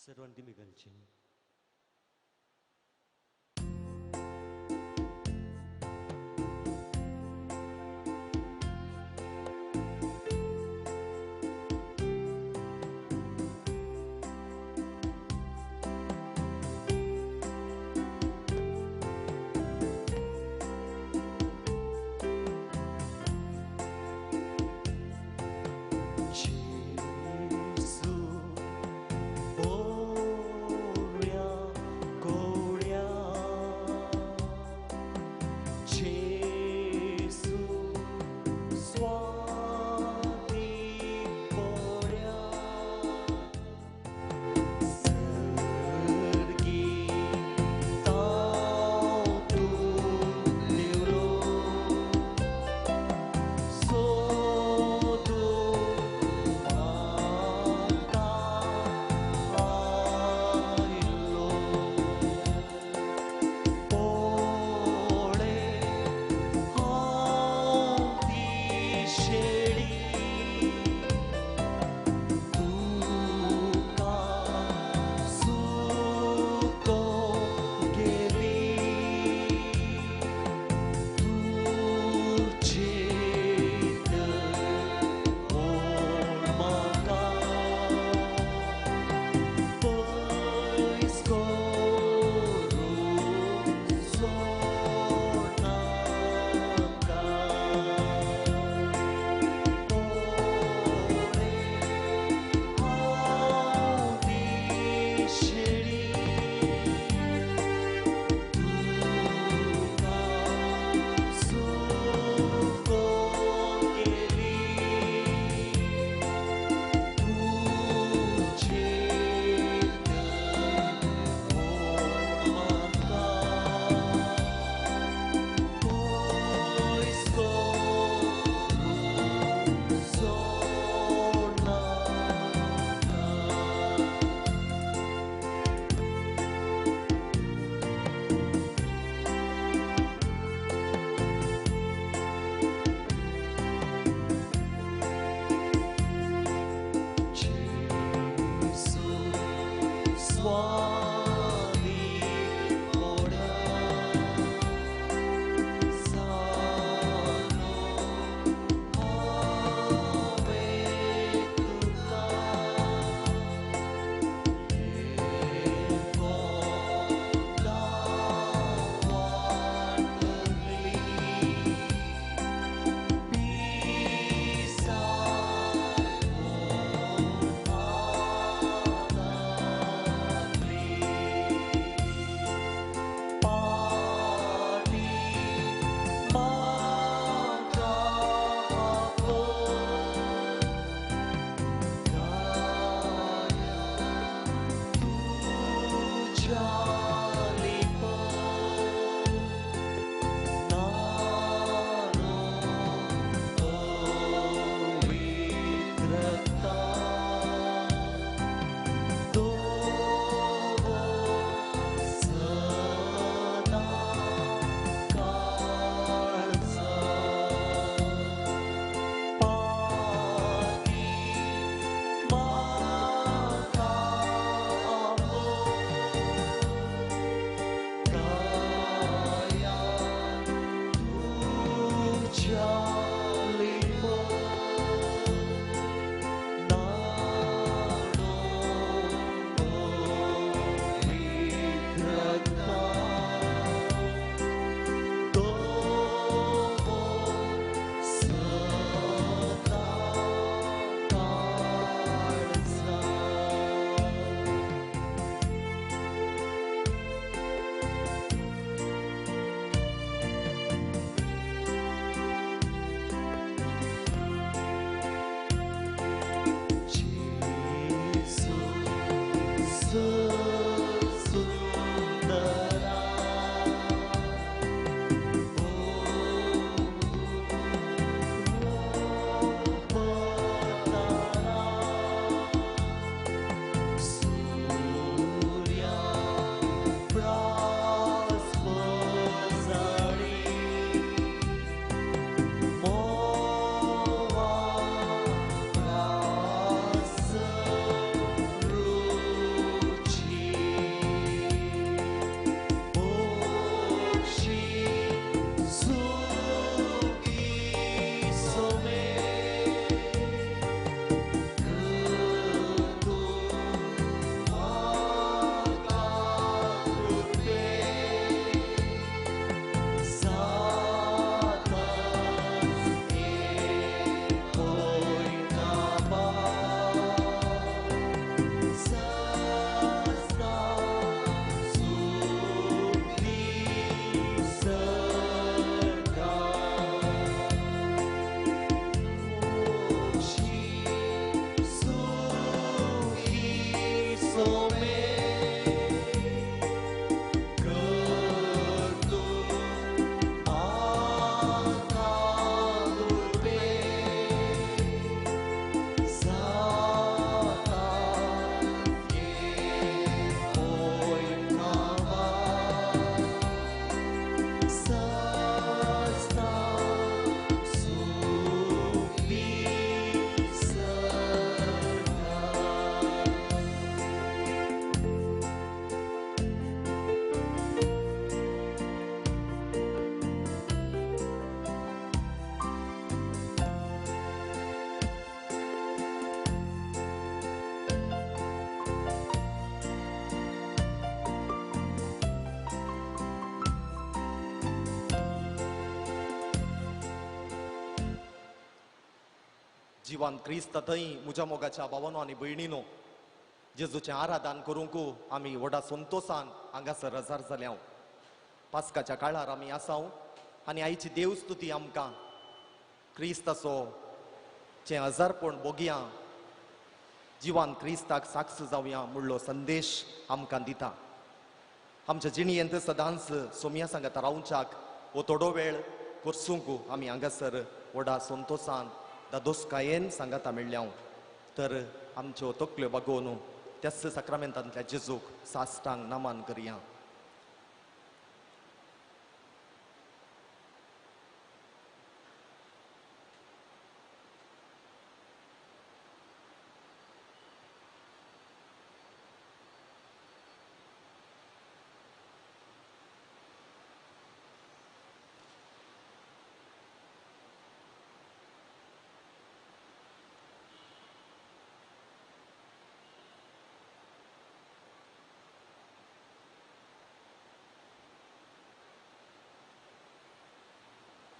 सर्वांनी मी घालची. Gesù, oh. जिवान क्रिस्त थंय म्हज्या मोगाच्या भावानो आनी भयणीनो जेजूचें आराधन करूंक आमी व्हडा संतोसान हांगासर हजार जाल्या. पास्काच्या काळार आमी आसाव आनी आयची देवस्तुती आमकां क्रिस्ताचो चें हजारपण भोगया, जिवान क्रिस्ताक साक्ष जावया म्हणलो संदेश आमकां दिता. आमच्या जिणेंत सदांच सोमया सांगता रावच्याक हो थोडो वेळ कोर्सूंक आमी हांगासर व्हडा संतोसान दादोसकायेन सांगाता मेळ्ळ्या. तर आमच्यो तकल्यो बागोवन त्याच साक्रामेंतांतल्या जेजूक साश्टांग नमन करया.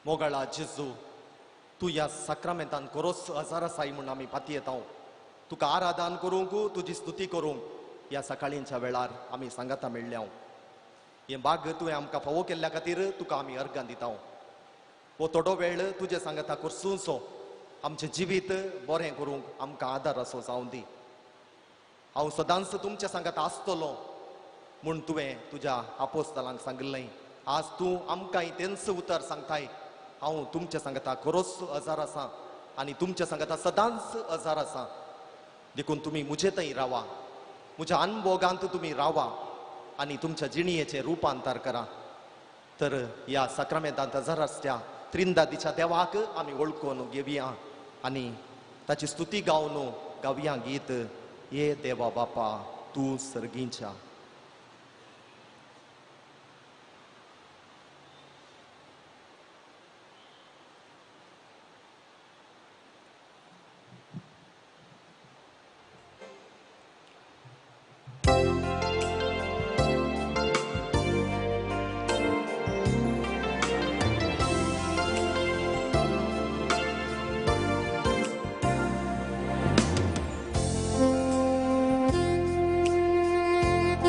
मोगाळा जेजू, तूं ह्या साक्रामेंतान खरोच हजार आसाय म्हूण आमी पातयेता. तुका आराधन करूंक, तुजी स्तुती करूंक ह्या सकाळींच्या वेळार आमी सांगाता मेळ्ळ्या. हें भाग तुवें आमकां फावो केल्ल्या खातीर तुका आमी अर्गां दिता. हो थोडो वेळ तुजें सांगाता करसूंचो आमचें जिवीत बरें करूंक आमकां आदार असो जावं दी. हांव सदांच तुमच्या सांगाता आसतलो म्हूण तुवें तुज्या आपोस्तलांक सांगिल्लें. आज तूं आमकांय तेंच उतर सांगताय, हांव तुमच्या सांगाता खरोच हजार आसा आनी तुमच्या सांगाता सदांच हजार आसा. देखून तुमी म्हजे थंय रावा, म्हज्या अनभोगांत तुमी रावा आनी तुमच्या जिणयेचें रुपांतर करा. तर ह्या साक्रामेंतांत हजार आसत्या त्रिंदादीच्या देवाक आमी वळखून घेवया आनी ताची स्तुती गावन गावया गीत ये देवा बापा तूं सर्गींच्या. Thank you.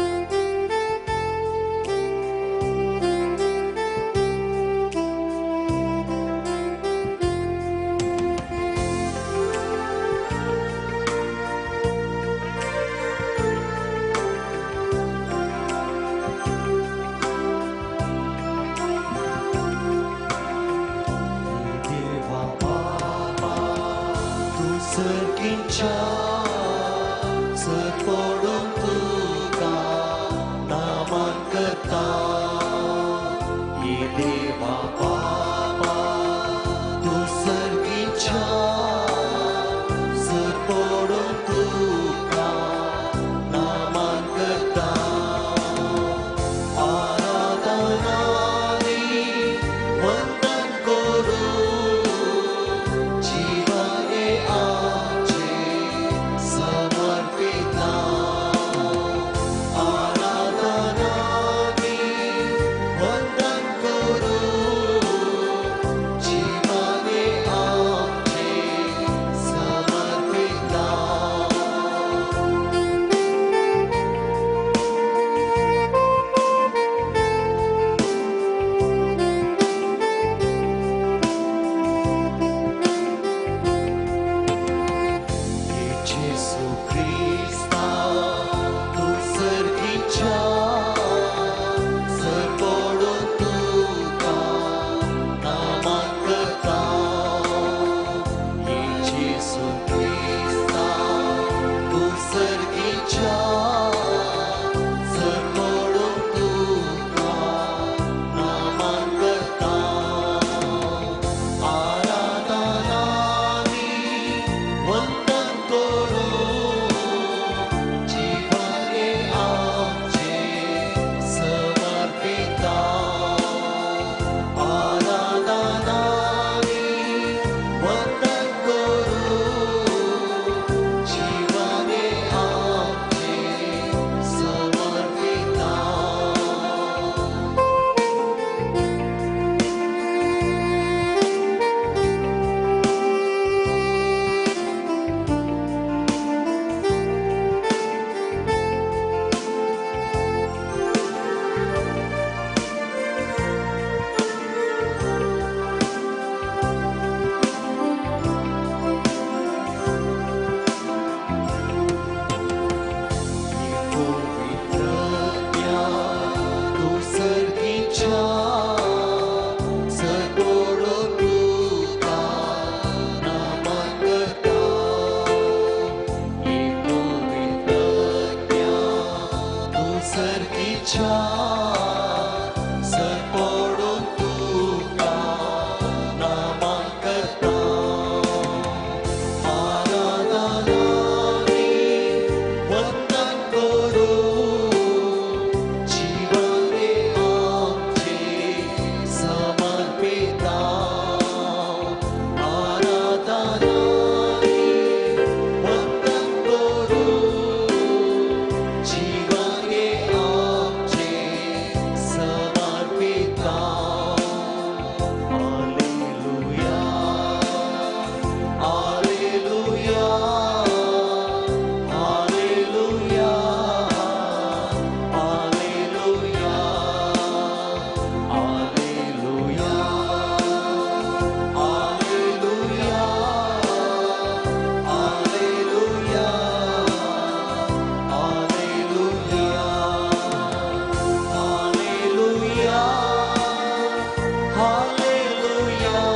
Hallelujah,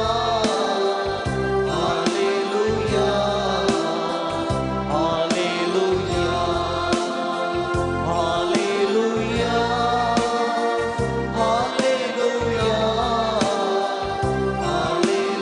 hallelujah, hallelujah, hallelujah, hallelujah, hallelujah, hallelujah.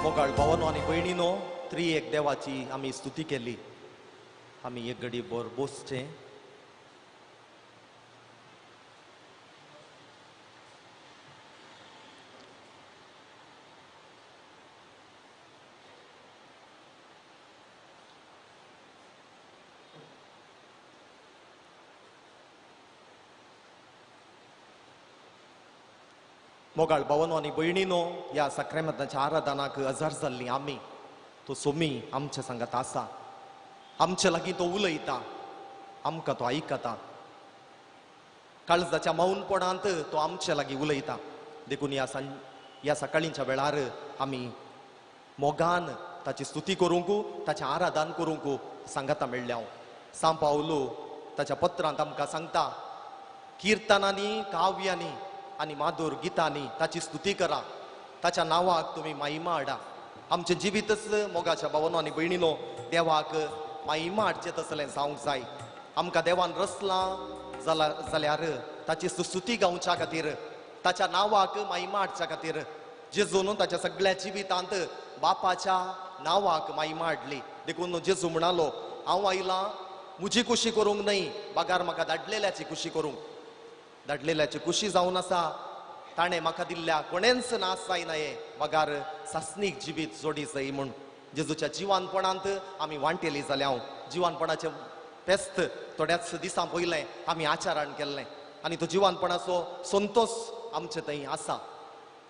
मोगाळ भावानो आनी भयणीनो, त्रिएक देवाची आमी स्तुती केली. आमी एक घडी बोर बसचें. मोगाळ भावानो आनी भयणीनो, ह्या साक्रामेंताच्या आराधनाक हजर जाल्ली आमी, तो सोमी आमच्या सांगात आसा, आमचे लागीं तो उलयता, आमकां तो आयकता. काळजाच्या मौनपणांत तो आमचे लागीं उलयता. देखून ह्या सकाळींच्या वेळार आमी मोगान ताची स्तुती करूंक, ताचें आराधन करूंक सांगाता मेळ्ळ्या. सांव पावलो ताच्या पत्रांत आमकां सांगता, किर्तनांनी, काव्यांनी आनी माधुर गितांनी ताची स्तुती करा, ताच्या नांवाक तुमी महिमा हाडा. आमचें जिवीतच मोगाच्या भावानो आनी भयणीनो देवाक महिमा हाडचें तसलें जावंक जाय. आमकां देवान रचलां जाल्यार ताची स्तुती गावच्या खातीर, ताच्या नांवाक महिमा हाडच्या खातीर. जेजून ताच्या सगळ्या जिवितांत बापाच्या नांवाक महिमा हाडली. देखून जेजू म्हणालो, हांव आयलां म्हजी खुशी करूंक न्हय, बगार म्हाका धाडलेल्याची खुशी करूंक. धाडलेल्याची खुशी जावन आसा ताणें म्हाका दिल्ल्या कोणेंच नाश जायना हे बगार सासणीक जिवीत जोडी जाय म्हूण. जेजूच्या जिवानपणांत आमी वांटेली जाल्या. जिवानपणाचें फेस्त थोड्याच दिसां पयलें आमी आचरण केल्लें आनी तो जिवानपणाचो संतोस आमचे थंय आसा.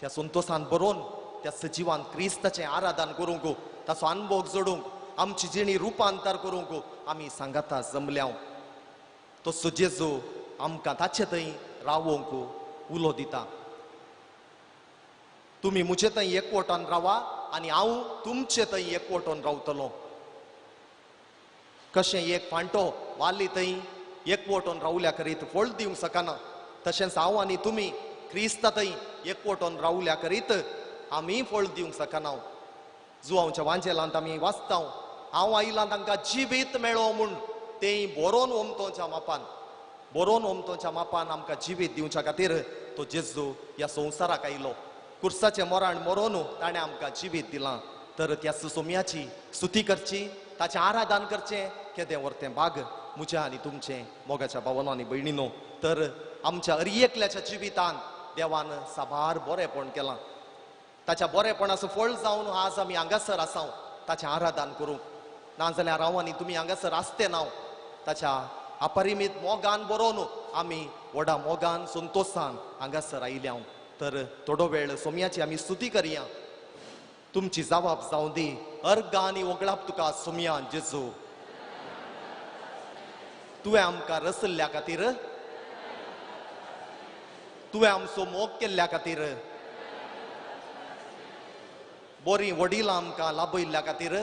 त्या संतोसान बरोवन त्या सजिवान क्रिस्ताचें आराधन करूंक, ताचो अनभोग जोडूंक, आमची जिणी रुपांतर करूंक आमी सांगाता जमल्या. तो जेजू आमकां ताचे थंय रावोंक उलो दिता. तुमी म्हजे थंय एकवटान रावा आनी हांव तुमचे थंय एकवटोन रावतलो. कशें एक फांटो वाली थंय एकवटोन रावल्या करीत फळ दिवंक शकना, तशेंच हांव आनी तुमी क्रिस्ता थंय एकवटोन रावल्या करीत आमी फळ दिवंक शकना. जुवांच्या वांजेलांत आमी वाचता, हांव आयलां तांकां जिवीत मेळो म्हूण, तें बरोवन ओमतोच्या मापान, बरोवन ओमतोच्या मापान आमकां जिवीत दिवच्या खातीर तो जेजू ह्या संवसाराक आयलो. कुर्साचें मरण मरोन ताणें आमकां जिवीत दिलां. तर त्या सोम्याची स्तुती करची, ताचें आराधन करचें केदें व्हरतें भाग म्हज्या आनी तुमचें मोगाच्या भावानो आनी भयणीनो. तर आमच्या अरयेकल्याच्या जिवितान देवान साबार बरेंपण केलां. ताच्या बरेपणाचो फळ जावन आज आमी हांगासर आसाव ताचें आराधन करूंक. नाजाल्यार हांव आनी तुमी हांगासर आसते नाव. ताच्या अपरिमीत मोगान बरोवन आमी व्हडा मोगान संतोसान हांगासर आयल्या. तर थोडो वेळ सोम्याची आमी स्तुती करया. तुमची जबाब जावं दी, अर्गां आनी वगळाप तुका सोम्या जेजू. तुवें आमकां रसल्ल्या खातीर, तुवें आमचो मोग केल्ल्या खातीर, बरीं वडिलां आमकां लाभयल्ल्या खातीर,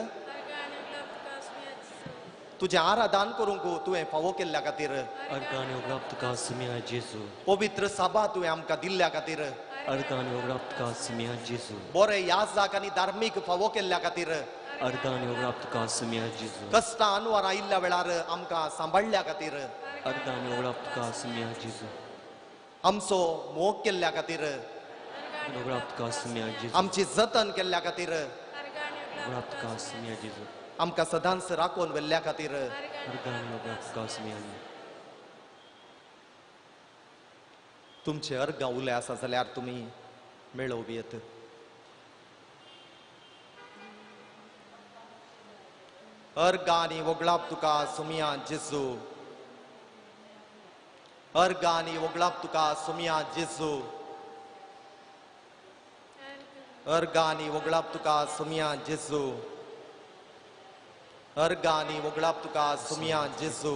तुजें आराधन करूंक तुवें फावो केल्ल्या खातीर, पवित्र सभा तुवें आमकां दिल्ल्या खातीर, बरे याजाक आनी धार्मीक फावो केल्ल्या खातीर, कश्टां अनवर आयिल्ल्या वेळार आमकां सांबाळ्ळ्या खातीर, आमचो मोग केल्ल्या खातीर, आमची जतन केल्ल्या खातीर, आमकां सदांच राखून व्हेल्ल्या खातीर, तुमचे अर्गां उले आसा जाल्यार तुमी मेळोवं येत. अर्गां आनी वगळाप तुका सोम्या जेजू, अर्गां आनी वगळाप तुका सोम्या जेजू, अर्गां आनी वगळाप तुका सोम्या जेजू, अर्गां आनी वगळाप तुका सोम्या जेजू.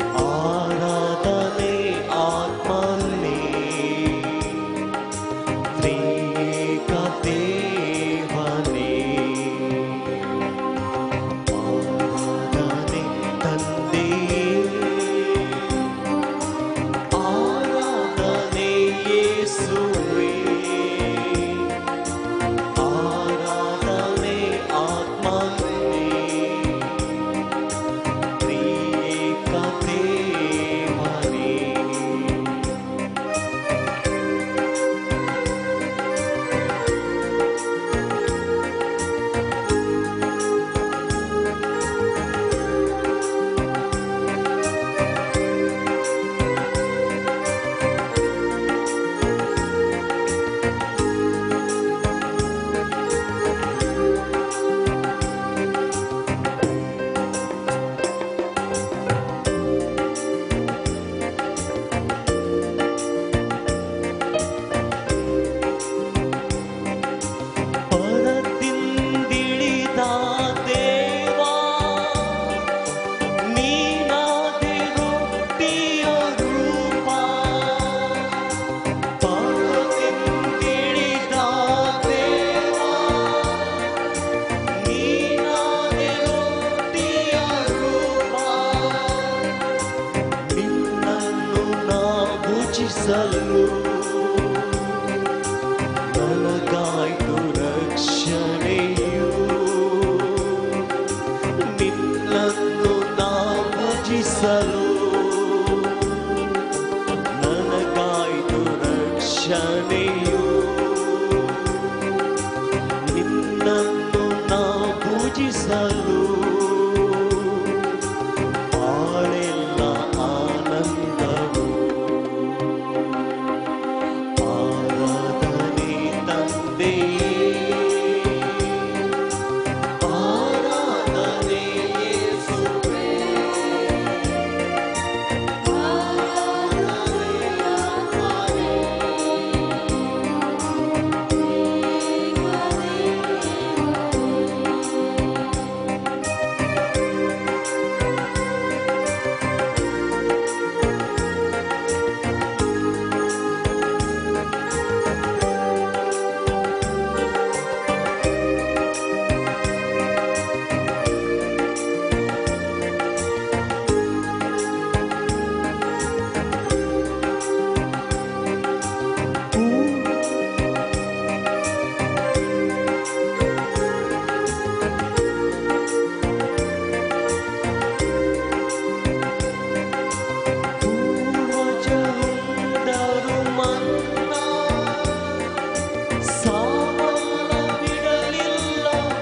ಪೂಜಿಸಲು ನನಗಾಯ್ತು ರಕ್ಷಣೆಯು. ನಿನ್ನನ್ನು ನಾ ಪೂಜಿಸಲು ನನಗಾಯ್ತು ರಕ್ಷಣೆಯು. ನಿನ್ನನ್ನು ನಾ ಪೂಜಿಸಲು ಬಾಳೆಲ್ಲ ಆನಂದವು. ಆರಾಧನೆ ತಂದೆಯೇ, ಆರಾಧನೆ ಯೇಸುವೇ, ಪೂರ್ವಜರುಂಡರು ಮನ್ನಾ ಸಾವನ್ನ ಬಿಡಲಿಲ್ಲವಲ್ಲ.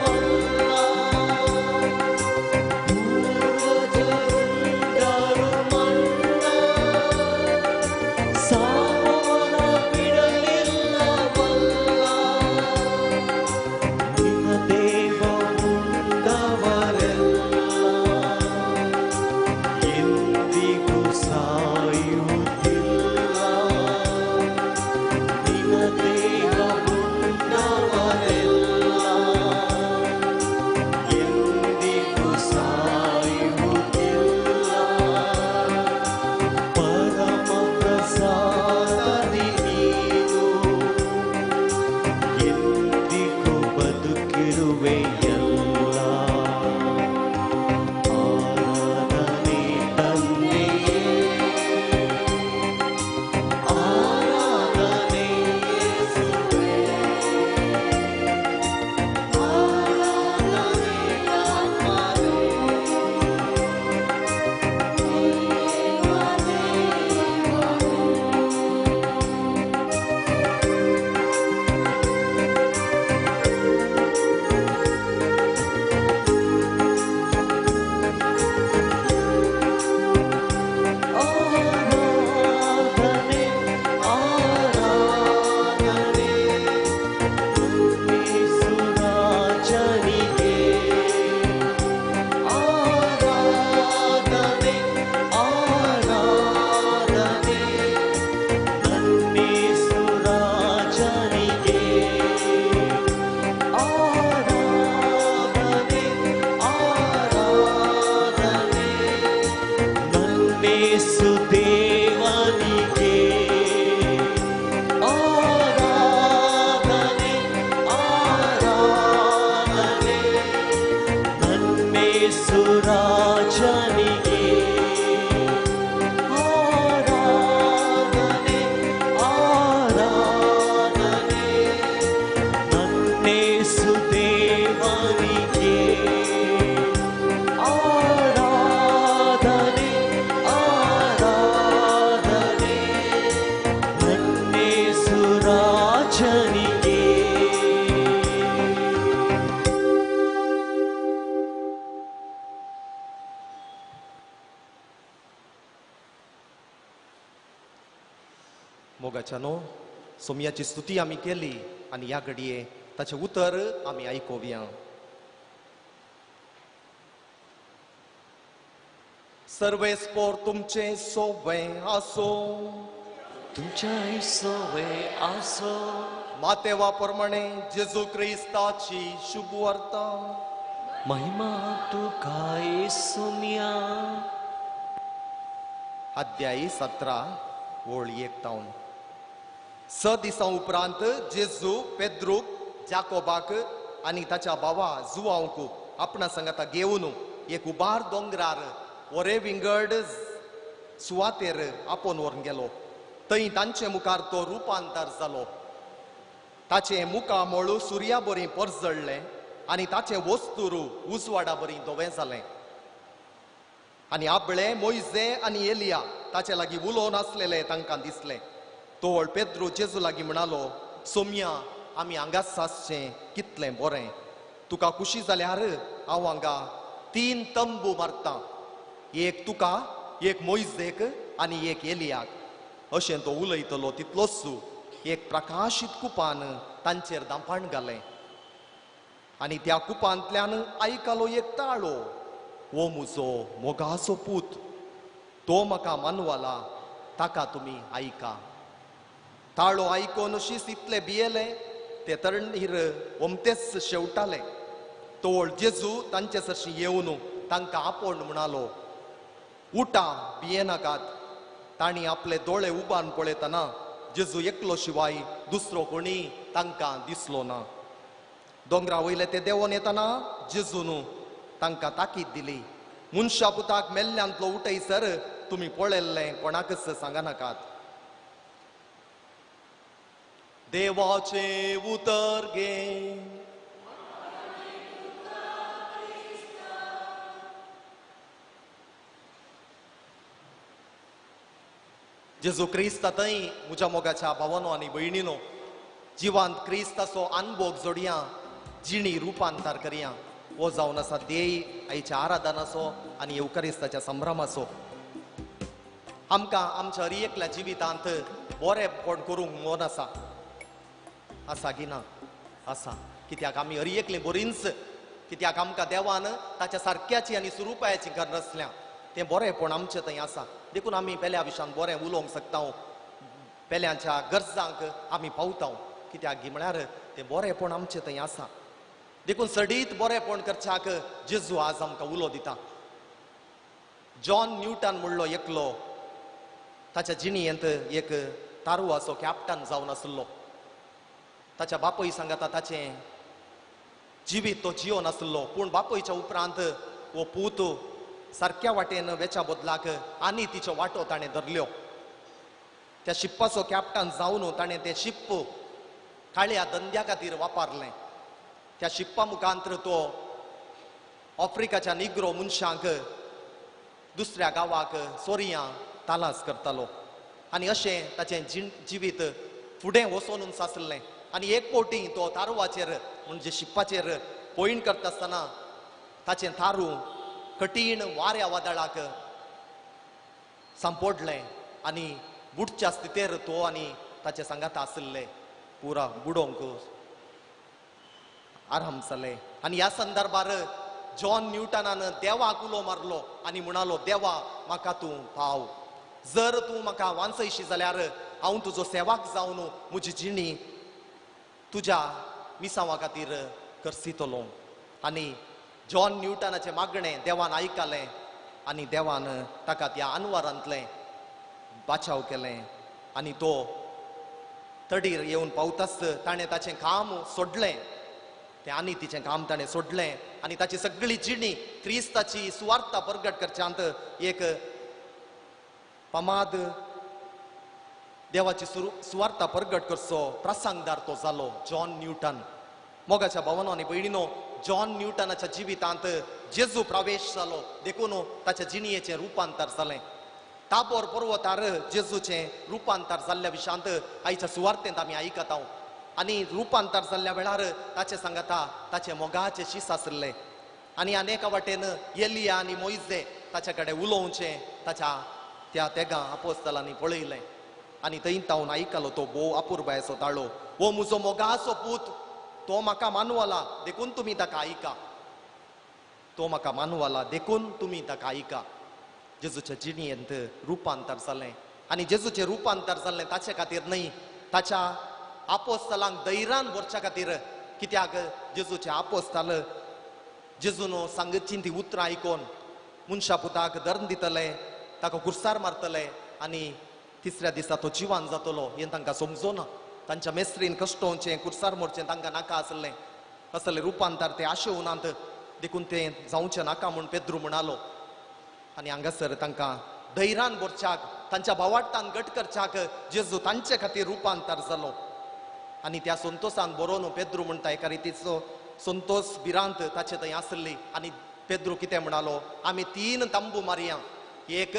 ಪೂರ್ವಜರುಂಡರು ಮನ್ನಾ ಸಾವನ್ನ ಬಿಡಲಿಲ್ಲವಲ್ಲ. ನಿನ್ನ ದೇವ ಉಂಡವರೆಲ್ಲ ಎಂದಿಗೂ ಸಾಯುವುದಿಲ್ಲ. ನಿನ್ನ ದೇವ ಉಂಡವರೆಲ್ಲ ಎಂದಿಗೂ ಸಾಯುವುದಿಲ್ಲ. ಪರಮ ಪ್ರಸಾದದಿ ನೀನು ಎಂದಿಗೂ ಬದುಕಿರುವೆಯಲ್ಲ. ಆರಾಧನೆ ತಂದೆಯೇ, ಆರಾಧನೆ ಯೇಸುವೇ, ಆರಾಧನೆ ಆತ್ಮವೇ, ಆರಾಧನೆ ಆರಾಧನೆ ಯೇಸುರಾಜನಿಗೆ. ಆರಾಧನೆ ಆರಾಧನೆ ನನ್ನೇಸುರಾಜನಿಗೆ. ಆರಾಧನೆ ಆರಾಧನೆ ನನ್ನೇಸು ದೇವನಿಗೆ. ಆರಾಧನೆ ಆರಾಧನೆ ನನ್ನೇಸು ರಾಜನಿಗೆ. ಆರಾಧನೆ ಆರಾಧನೆ ನನ್ನೇಸು ದೇವನಿಗೆ. ಆರಾಧನೆ ಆರಾಧನೆ ನನ್ನೇಸು ರಾಜನಿಗೆ. मोगाच्यानो, सोमयाची स्तुती आमी केली आनी ह्या घडये ताचें उतर आमी आयकुया. सर्वेस्पोर तुमचें सोवें आसो, तुमच्याय सोवे आसो. मातेवा प्रमाणे जेजू क्रिस्ताची शुभ वार्ता. महिमा तुका येसुम्या. अध्यायी 17 ओळ 1 तावन. 6 दिसां उपरांत जेजू पेद्रूक, जाकोबाक आनी ताच्या भावा जुवांक आपणा सांगाता घेवन एक उबार दोंगरार वरे विंगड सुवातेर आपोवन व्हरून गेलो. थंय तांचे मुखार तो रुपांतर जालो. ताचें मुखामळ सुर्या बरी परजळ्ळें आनी ताचें वस्तुरू उजवाडा बरी धवें जालें. आनी आपले मोयजे आनी एलिया ताचे लागीं उलोवन आसलेले तांकां दिसलें. तोवळ पेद्रू जेजू लागीं म्हणालो, सोम्या, आमी हांगाच आसचें कितलें बरें. तुका खुशी जाल्यार हांव हांगा 3 तंबू मारतां, एक तुका, एक मोयजेक आनी एक एलियाक. अशें तो उलयतलो तितलोच एक प्रकाशीत कुपान तांचेर दांपाण घालें आनी त्या कुपांतल्यान आयकलो एक ताळो, ओ म्हजो मोगाचो पूत, तो म्हाका मानवला, ताका तुमी आयका. ताळो आयकोन शीस इतले भियेले ते तरणीर ओमतेच शेवटाले. तोवळ जेजू तांचे सरशी येवन तांकां आपोवन म्हणालो, उठा, भियेनाकात. तांणी आपले दोळे उबान पळयतना जेजू एकलो शिवाय दुसरो कोणी तांकां दिसलो ना. दोंगरा वयले ते देंवोन येतना जेजून तांकां ताकीद दिली, मनशा पुताक मेल्ल्यांतलो उठयसर तुमी पळयल्लें कोणाकच सांगनाकात. देवाचें उतर घे. जेजू क्रिस्ता थंय म्हज्या मोगाच्या भावानो आनी भयणीनो, जिवांत क्रिस्ताचो अनभोग जोडया, जिणी रुपांतर करया. हो जावन आसा ध्येय आयच्या आराधनाचो आनी येवकारिस्ताच्या संभ्रमाचो. आमकां आमच्या हर एकल्या जिवितांत बरेंपण करूंक मन आसा, आसा की ना? आसा. कित्याक आमी हर एकलीं बरींच, कित्याक आमकां देवान ताच्या सारक्याची आनी सुरुपायाची घर रचल्या. तें बरेंपण आमचें थंय आसा, देखून आमी पेल्या विशयान बरें उलोवंक शकता, पेल्यांच्या गरजांक आमी पावता. कित्याक म्हळ्यार तें बरेंपण आमचें थंय आसा. देखून सडीत बरेंपण करच्याक जेजू आज आमकां उलो दिता. जॉन न्यूटन म्हणलो एकलो ताच्या जिणेंत एक तारवाचो कॅप्टन जावन आसलो. ताच्या बापूय सांगता ताचें जिवीत तो जियोन आसलो, पूण बापूयच्या उपरांत हो पूत सारक्या वाटेन वेच्या बदलाक आनी तिच्यो वाटो ताणें धरल्यो. त्या शिप्पाचो कॅप्टन जावन ताणें तें शिप्प काळ्या धंद्या खातीर वापरलें. त्या शिप्पा मुखांतर तो आफ्रिकाच्या निग्रो मनशांक दुसऱ्या गांवाक सोरयां तालास करतालो आनी अशें ताचें जिवीत फुडें वचोनूच आसलें. आनी एक फावटी तो तारवाचेर म्हणजे शिप्पाचेर पयण करता आसतना ताचें तारू कठीण वाऱ्या वादळाक सांपोडलें आनी बुडच्या स्थितेर तो आनी ताचे सांगाता आशिल्ले पुरा बुडोवंक आराम जाले. आनी ह्या संदर्भार जॉन न्यूटनान देवाक उलो मारलो आनी म्हणालो, देवा म्हाका तूं पाव, जर तूं म्हाका वांचयशी जाल्यार हांव तुजो सेवाक जावन म्हजी जिणी तुज्या मिसांवा खातीर करसितलो. आनी जॉन न्यूटनाचें मागणें देवान आयकलें आनी देवान ताका त्या अनवारांतलें बाचाव केलें आनी तो तडीर येवन पावताच ताणें ताचें काम सोडलें, तें आनी तिचें काम ताणें सोडलें आनी ताची सगळी जिणी क्रिस्ताची सुवार्ता परगट करच्यांत एक पमाद देवाची सुवार्ता परगट करचो प्रसंगदार तो जालो जॉन न्यूटन. मोगाच्या भावानो आनी भयणीनो, जॉन न्यूटनाच्या जिवितांत जेजू प्रवेश जालो, देखून ताच्या जिणयेचें रुपांतर जालें. ताबोर पर्वतार जेजूचें रुपांतर जाल्ल्या विशयांत आयच्या सुवार्तेंत आमी आयकता आनी रुपांतर जाल्ल्या वेळार ताचे सांगता ताचे मोगाचे शीस आशिल्ले आनी अनेका वाटेन एलिया आनी मोयजे ताच्या कडेन उलोवचें ताच्या त्या तेगां आपोस्तलांनी पळयलें आनी थंय तावन आयकलो तो भोव अपुरबायेचो ताळो, हो म्हजो मोगाचो पूत, तो म्हाका मानवला देखून तुमी ताका आयका, तो म्हाका मानवला देखून तुमी ताका आयका. जेजूच्या जिणेंत रुपांतर जालें आनी जेजूचें रुपांतर जालें ताचे खातीर न्हय, ताच्या आपोस्तलांक धैर्यान व्हरच्या खातीर. कित्याक जेजूचे आपोस्ताल जेजून सांगची ती उतरां आयकोन मनशा पुताक धर्म दितले, ताका कुर्सार मारतले आनी तिसऱ्या दिसा तो जिवान जातलो हें तांकां समजोना. तांच्या मेस्त्रीन कश्टोवचें कुर्सार मोरचें तांकां नाका आसलें, असलें रुपांतर ते आशेवनात देखून तें जावचें नाका म्हूण पेद्रू म्हणालो आनी हांगासर तांकां धैर्यान भरच्याक, तांच्या भावार्थान घट करच्याक जेजू तांचे खातीर रुपांतर जालो. आनी त्या संतोसान बरोवन पेद्रू म्हणटा एका रितीचो संतोस भिरांत ताचे थंय आसली. आनी पेद्रू कितें म्हणालो, आमी 3 तंबू मारया, एक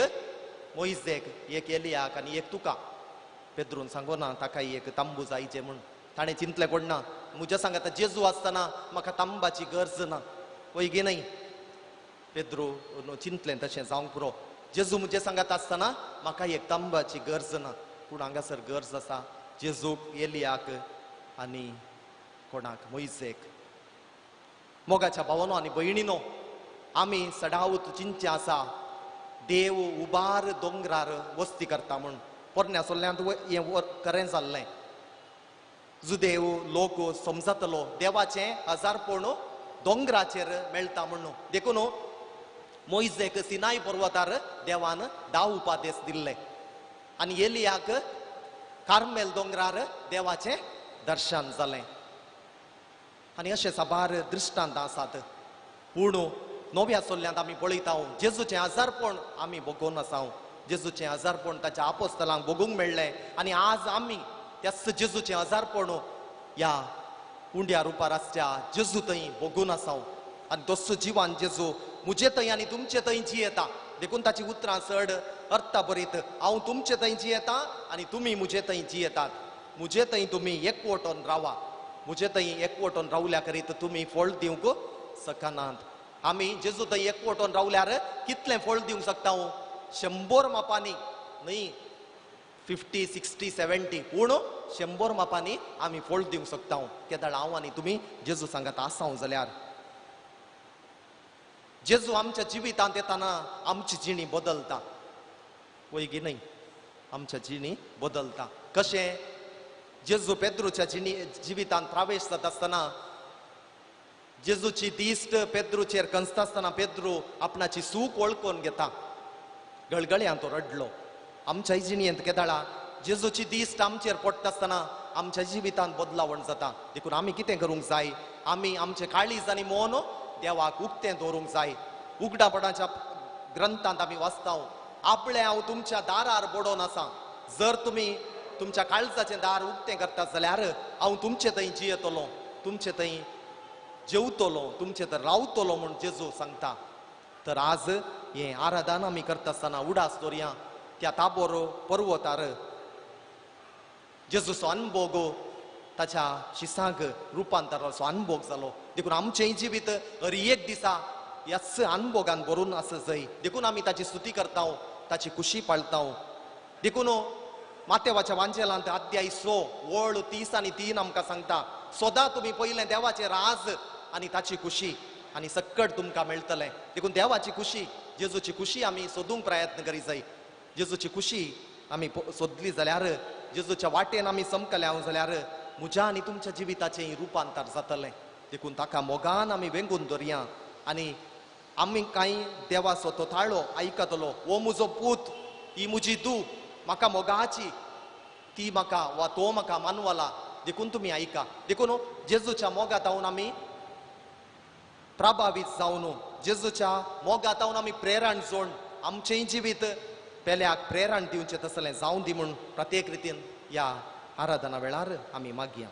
मोइजेक, एक एलियाक आनी एक तुका. पेद्रून सांगो ना ताका एक तंबू जायचे म्हूण. ताणें चिंतलें कोण ना, म्हज्या सांगाता जेजू आसतना म्हाका तंबाची गरज ना, वय गे न्हय. पेद्रू चिंतलें तशें जावंक पुरो, जेजू म्हजे सांगात आसतना म्हाका एक तंबाची गरज ना, पूण हांगासर गरज आसा जेजूक, एलियाक आनी कोणाक, मोइजेक. मोगाच्या भावानो आनी भयणीनो, आमी सदावत चिंतचें आसा देव उबार दोंगरार वस्ती करता म्हूण. पोरण्या सोल्ल्यांत हें खरें जाल्लें. जुदेव लोक समजतलो देवाचें हजारपण दोंगराचेर मेळटा म्हणून. देखून मोइजेक सिनाय पर्वतार देवान 10 उपादेश दिल्ले आनी एलियाक कार्मेल दोंगरार देवाचें दर्शन जालें. आनी अशें साबार दृश्टांत आसात. पूण नव्या सोल्ल्यांत आमी पळयता जेजूचें हजारपण आमी भोगोवन आसा. जेजूचें हजारपण ताच्या आपोस्तलांक भोगूंक मेळ्ळें आनी आज आमी त्याच जेजूचें हजारपण ह्या उंड्या रुपार आसच्या जेजू थंय भोगून आसा. आनी तसो जिवान जेजू म्हजे थंय आनी तुमचे थंय जियेता. देखून ताची उतरां चड अर्था बरीत, हांव तुमचे थंय जियेता आनी तुमी म्हजे थंय जियेतात. म्हजे थंय तुमी एकवटोन रावा, म्हजे थंय एकवटोन रावल्या करीत तुमी फळ दिवंक शकनात. आमी जेजू थंय एकवटोन रावल्यार कितलें फळ दिवंक शकता? 100 मापांनी न्हय, 50, 60, 70, पूण 100 मापांनी आमी फळ दिवंक शकता. केदळ हांव आनी तुमी जेजू सांगात आसाव जाल्यार जेजू आमच्या जिवितांत येताना आमची जिणी बदलता, वय गी न्हय? आमच्या जिणी बदलता. कशें? जेजू पेद्रूच्या जिवितांत प्रवेश जाता आसतना जेजूची दिश्ट पेद्रूचेर कंसता आसतना पेद्रू आपणाची सूख वळखून घेता. गळगळ्यान तो रडलो. आमच्या जिणेंत केदळा जेजूची दिश्ट आमचेर पडटा आसतना आमच्या जिवितांत बदलावण जाता. देखून आमी कितें करूंक जाय? आमी आमचें काळीज आनी मन देवाक उक्तें दवरूंक जाय. उगडापणाच्या ग्रंथांत आमी वाचता, आपलें हांव तुमच्या दारार बडोवन आसा, जर तुमी तुमच्या काळजाचें दार उक्तें करता जाल्यार हांव तुमचे थंय जियेतलो, तुमचे थंय जेवतलो, तुमचे थंय रावतलो म्हूण जेजू सांगता. तर आज हें आराधना आमी करता आसतना उडास दवरया त्या ताबोर पर्वतार जेजूचो अनभोग ताच्या शिसांक रुपांतराचो अनभोग जालो. देखून आमचेंय जिवीत हर एक दिसा ह्याच अनभोगान भरून आसा जाय. देखून आमी ताची स्तुती करता, ताची खुशी पाळता. देखून मातेवाच्या वांजेलांत अध्याय 6 वळ 30 आनी 3 आमकां सांगता, सदां तुमी पयलें देवाचें राज आनी ताची खुशी आनी सक्कट तुमकां मेळटलें. देखून देवाची खुशी, जेजूची खुशी आमी सोदूंक प्रयत्न करी जाय. जेजूची खुशी आमी सोदली जाल्यार, जेजूच्या वाटेन आमी समकल्या जाल्यार म्हज्या आनी तुमच्या जिविताचें रुपांतर जातलें. देखून ताका मोगान आमी वेंगून दवरया आनी आमी कांय देवाचो तो ताळो आयकतलो, हो म्हजो पूत, ही म्हजी धूव, म्हाका मोगाची, ती म्हाका वा तो म्हाका मानवला, देखून तुमी आयका. देखून जेजूच्या मोगांत आमी प्रभावीत जावन, जेजूच्या मोगांत आमी प्रेरण जोड आमचेंय जिवीत पेल्याक प्रेरण दिवचें तसलें जावं दी म्हूण प्रत्येक रितीन ह्या आराधना वेळार आमी मागया.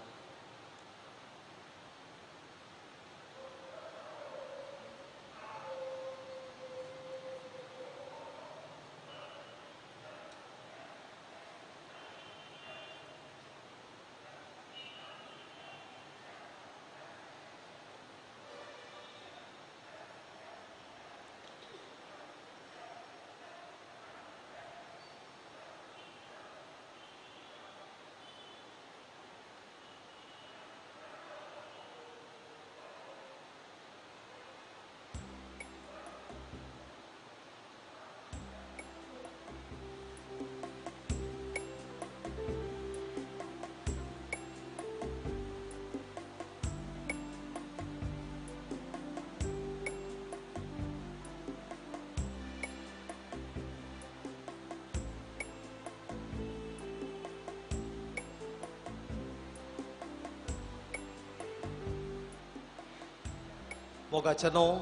मोगाच्या न्हू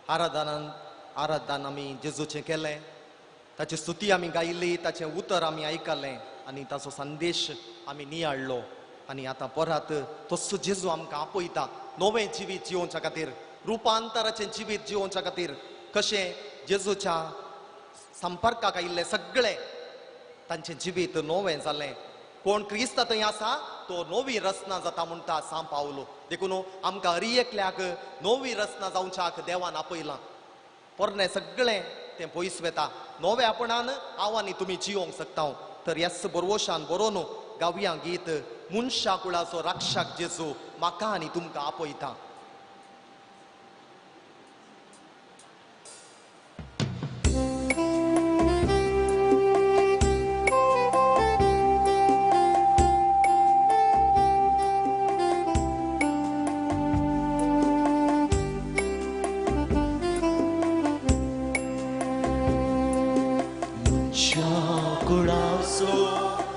आराधनान आराधन आमी जेजूचें केलें. ताची स्तुती आमी गायली, ताचें उतर आमी आयकलें आनी ताचो संदेश आमी नियाळ्ळो. आनी आतां परत तसो जेजू आमकां आपयता नवें जिवीत जिवोवच्या खातीर, रुपांतराचें जिवीत जिवोवच्या खातीर. कशें जेजूच्या संपर्काक आयिल्ले सगळे तांचें जिवीत नवें जालें. कोण क्रिस्ता थंय आसा तो नवी रचना जाता म्हणटा सांव पावलो. देखून आमकां हरी एकल्याक नवी रचना जावच्याक देवान आपयलां. पोरणें सगळें तें पयस वेता, नव्या आपणान हांव आनी तुमी जिवोंक शकता. तर ह्याच बरवशान बरोवन गावया गीत, मनशा कुळाचो रक्षक जेजू म्हाका आनी तुमकां आपयता.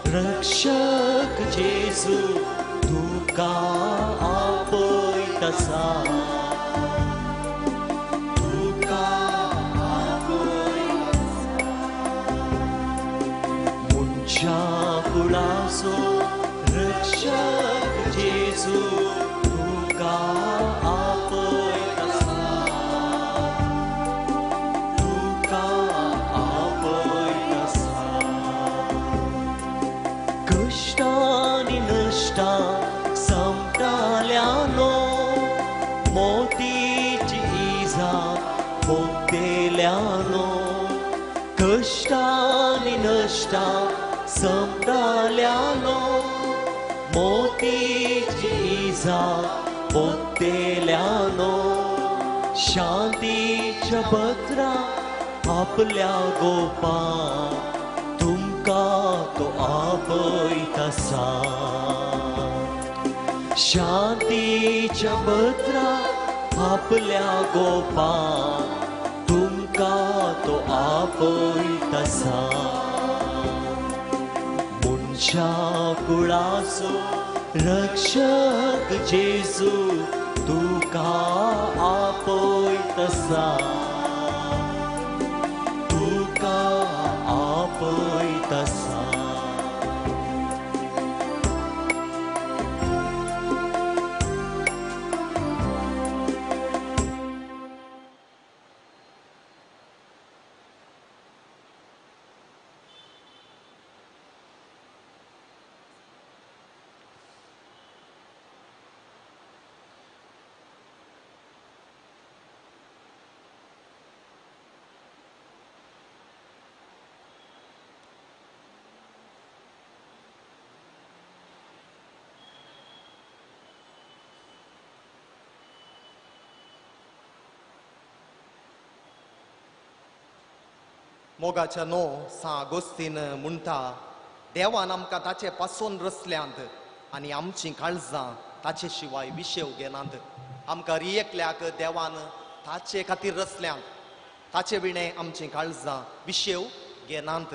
रक्षक जेजू तुका आपयता, तुका आपयता. मनशा कुळाचो रक्षक जेजू तुका आपयता, तुका आपयता. कश्टांनी नश्टां संपताल्यानो, मोतीची इजा भोगतेल्यानो. कश्टांनी नश्टां संपताल्यानो, मोतीची इजा भोगतेल्यानो. शांतीच्या पत्रा आपल्या गोपा तुमकां तो आपयता. शांतीच्या पत्रा आपल्या गोपा तुमकां तो आपयता. मनशा कुळाचो रक्षक जेजू तुका आपयता, तुका आपयता. मोगाच्या नो सां आगोस्तीन म्हणटा, देवान आमकां ताचे पासून रचल्यांत आनी आमचीं काळजां ताचे शिवाय विशेव घेनात. आमकां एकल्याक देवान ताचे खातीर रचल्यांत, ताचे विणें आमचीं काळजां विशेव घेनात.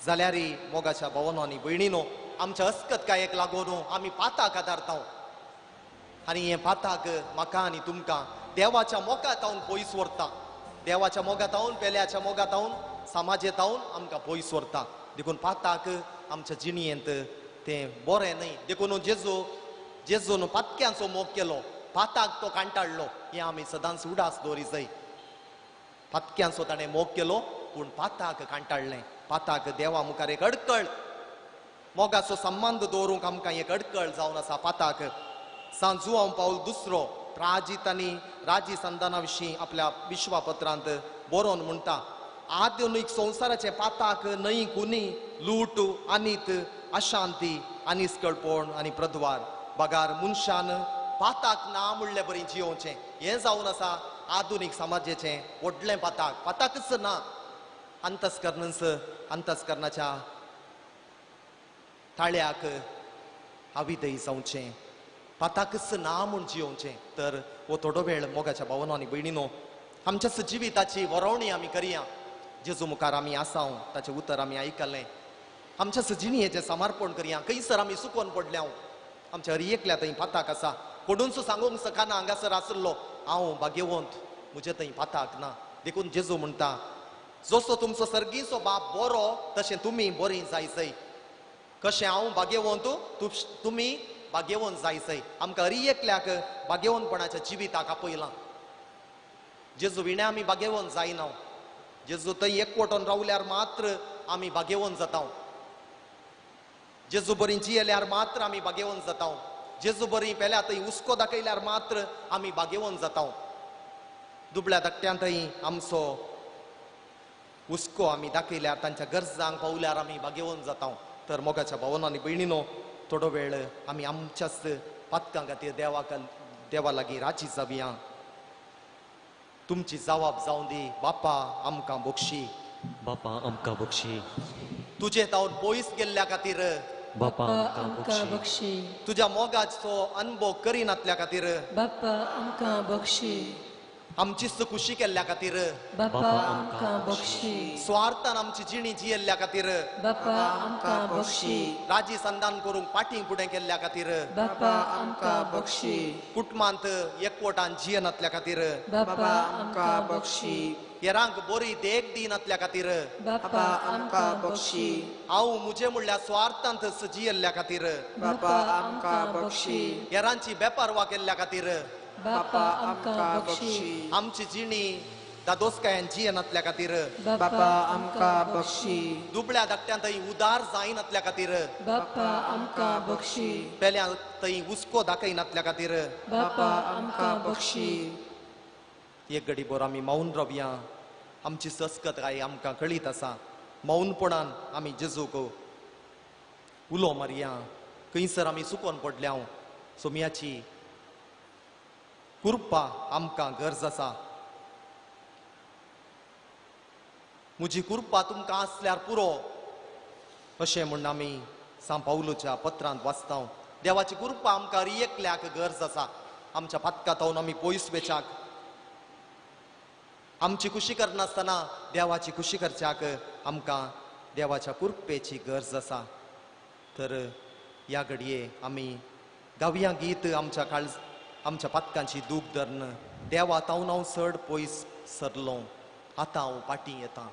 जाल्यार मोगाच्या भवनो आनी भयणीनो, आमच्या अस्कतकायेक लागून आमी पाताक आदारता आनी हें पाताक म्हाका आनी तुमकां देवाच्या मोगातावन पयस व्हरता. देवाच्या मोगातावन, पेल्याच्या मोगातावन, समाजेतावन आमकां पयस व्हरता. देखून पाताक आमच्या जिणयेंत तें बरें न्हय. देखून जेजून पातक्यांचो मोग केलो, पाताक तो कांटाळ्ळो. हें आमी सदांच उडास दवरी जाय. पातक्यांचो ताणें मोग केलो पूण पाताक कांटाळ्ळें. पाताक देवा मुखार एक अडकळ, मोगाचो संबंद दवरूंक आमकां एक अडकळ जावन आसा पाताक. सांव जुआंव पावल दुसरो प्राजीत आनी राजी संताना विशीं आपल्या विश्वापत्रांत बरोवन म्हणटा, आधुनीक संवसाराचें पाताक न्हय कुनी, लूट, अनीत, अशांती, अनिस्कळपण आनी प्रद्वार बगार मनशान पाताक ना म्हणले बरी जियोवचें. हें जावन आसा आधुनीक समाजाचें व्हडलें पाताक. पाताकच ना, अंतस्कर्णच अंतस्कर्णाच्या ताळ्याक आविदय जावचें, पाताकच ना म्हूण जियोवचें. तर हो थोडो वेळ मोगाच्या भावनो आनी भयणीनो आमच्या जिविताची वरोवणी आमी करया. जेजू मुखार आमी आसाव, ताचें उतर आमी आयकलें, आमच्या जिणयेचें समर्पण करया. खंयसर आमी सुकोन पडल्या, आमच्या हर एकल्या थंय पाताक आसा. कोणूच सांगूंक शकना हांगासर आसलो हांव भाग्यवंत, म्हजे थंय पाताक ना. देखून जेजू म्हणटा, जसो तुमचो सर्गीचो बाप बरो तशें तुमी बरी जायसय. कशें हांव भाग्यवंत तुमी भाग्यवंत जायसय. आमकां हरी एकल्याक भाग्यवंतपणाच्या जिविताक आपयलां. जेजू विणे आमी भाग्यवंत जायना. जेजू थंय एकवटून रावल्यार मात्र आमी भाग्यवंत जाता. जेजू बरी जियेल्यार मात्र आमी भाग्यवंत जाता. जेजू बरी पेल्या थंय हुस्को दाखयल्यार मात्र आमी भाग्यवंत जाता. दुबळ्या धाकट्यां थंय आमचो हुस्को आमी दाखयल्यार, तांच्या गरजांक पावल्यार आमी भाग्यवंत जाता. तर मोगाच्या भावना आनी भयणीनो, थोडो वेळ आमी आमच्याच पातकां खातीर देवा लागीं राजी जावया. तुमची जवाब जावं दी बापा आमकां बक्षी. बापा आमकां बक्षी. तुजे तावन पयस गेल्ल्या खातीर बापा आमकां बक्षी. तुज्या मोगाचो अनुभव करिनातल्या खातीर बापा आमकां बक्षी. आमचीच खुशी केल्ल्या खातीर बापा आमकां बक्षी. स्वार्थान आमची जिणी जियेल्ल्या खातीर बापा आमकां बक्षी. राजी संदान करूंक पाटी फुडें केल्ल्या खातीर बापा आमकां बक्षी. कुटुंबांत एकवटान जियेनातल्या खातीर बापा आमकां बक्षी. हेरांक बरी देख दिनातल्या खातीर बापा आमकां बक्षी. हांव म्हजें म्हणल्यार स्वार्थांत जियेल्ल्या खातीर बापा आमकां बक्षी. हेरांची बेपारवा केल्ल्या खातीर बापा आमकां बक्षी. आमची जिणी दादोसकायान जियेनातल्या खातीर बापा आमकां बक्षी. दुबळ्या धाकट्यां थंय उदार जायनातल्या खातीर बापा आमकां बक्षी. पेल्या थंय हुस्को दाखयनातल्या खातीर बापा आमकां बक्षी. एक घडी भर आमी मौन रावया. आमची संस्कृताय आमकां कळीत आसा. मौनपणान आमी जेजूक उलो मारया. खंयसर आमी चुकोन पडल्या सोमयाची कृपा आमकां गरज आसा. म्हजी कृपा तुमकां आसल्यार पुरो अशें म्हूण आमी सांत पावलूच्या पत्रांत वाचता. देवाची कृपा आमकां एकल्याक गरज आसा. आमच्या पातकां आमी पयस वेच्याक, आमची खुशी करनासतना देवाची खुशी करच्याक आमकां देवाच्या कृपेची गरज आसा. तर ह्या घडये आमी गावया गीत आमच्या काळज आमच्या पातकांची दूख धरून देवा तावन हांव चड पयस सरलो, आतां हांव फाटीं येता.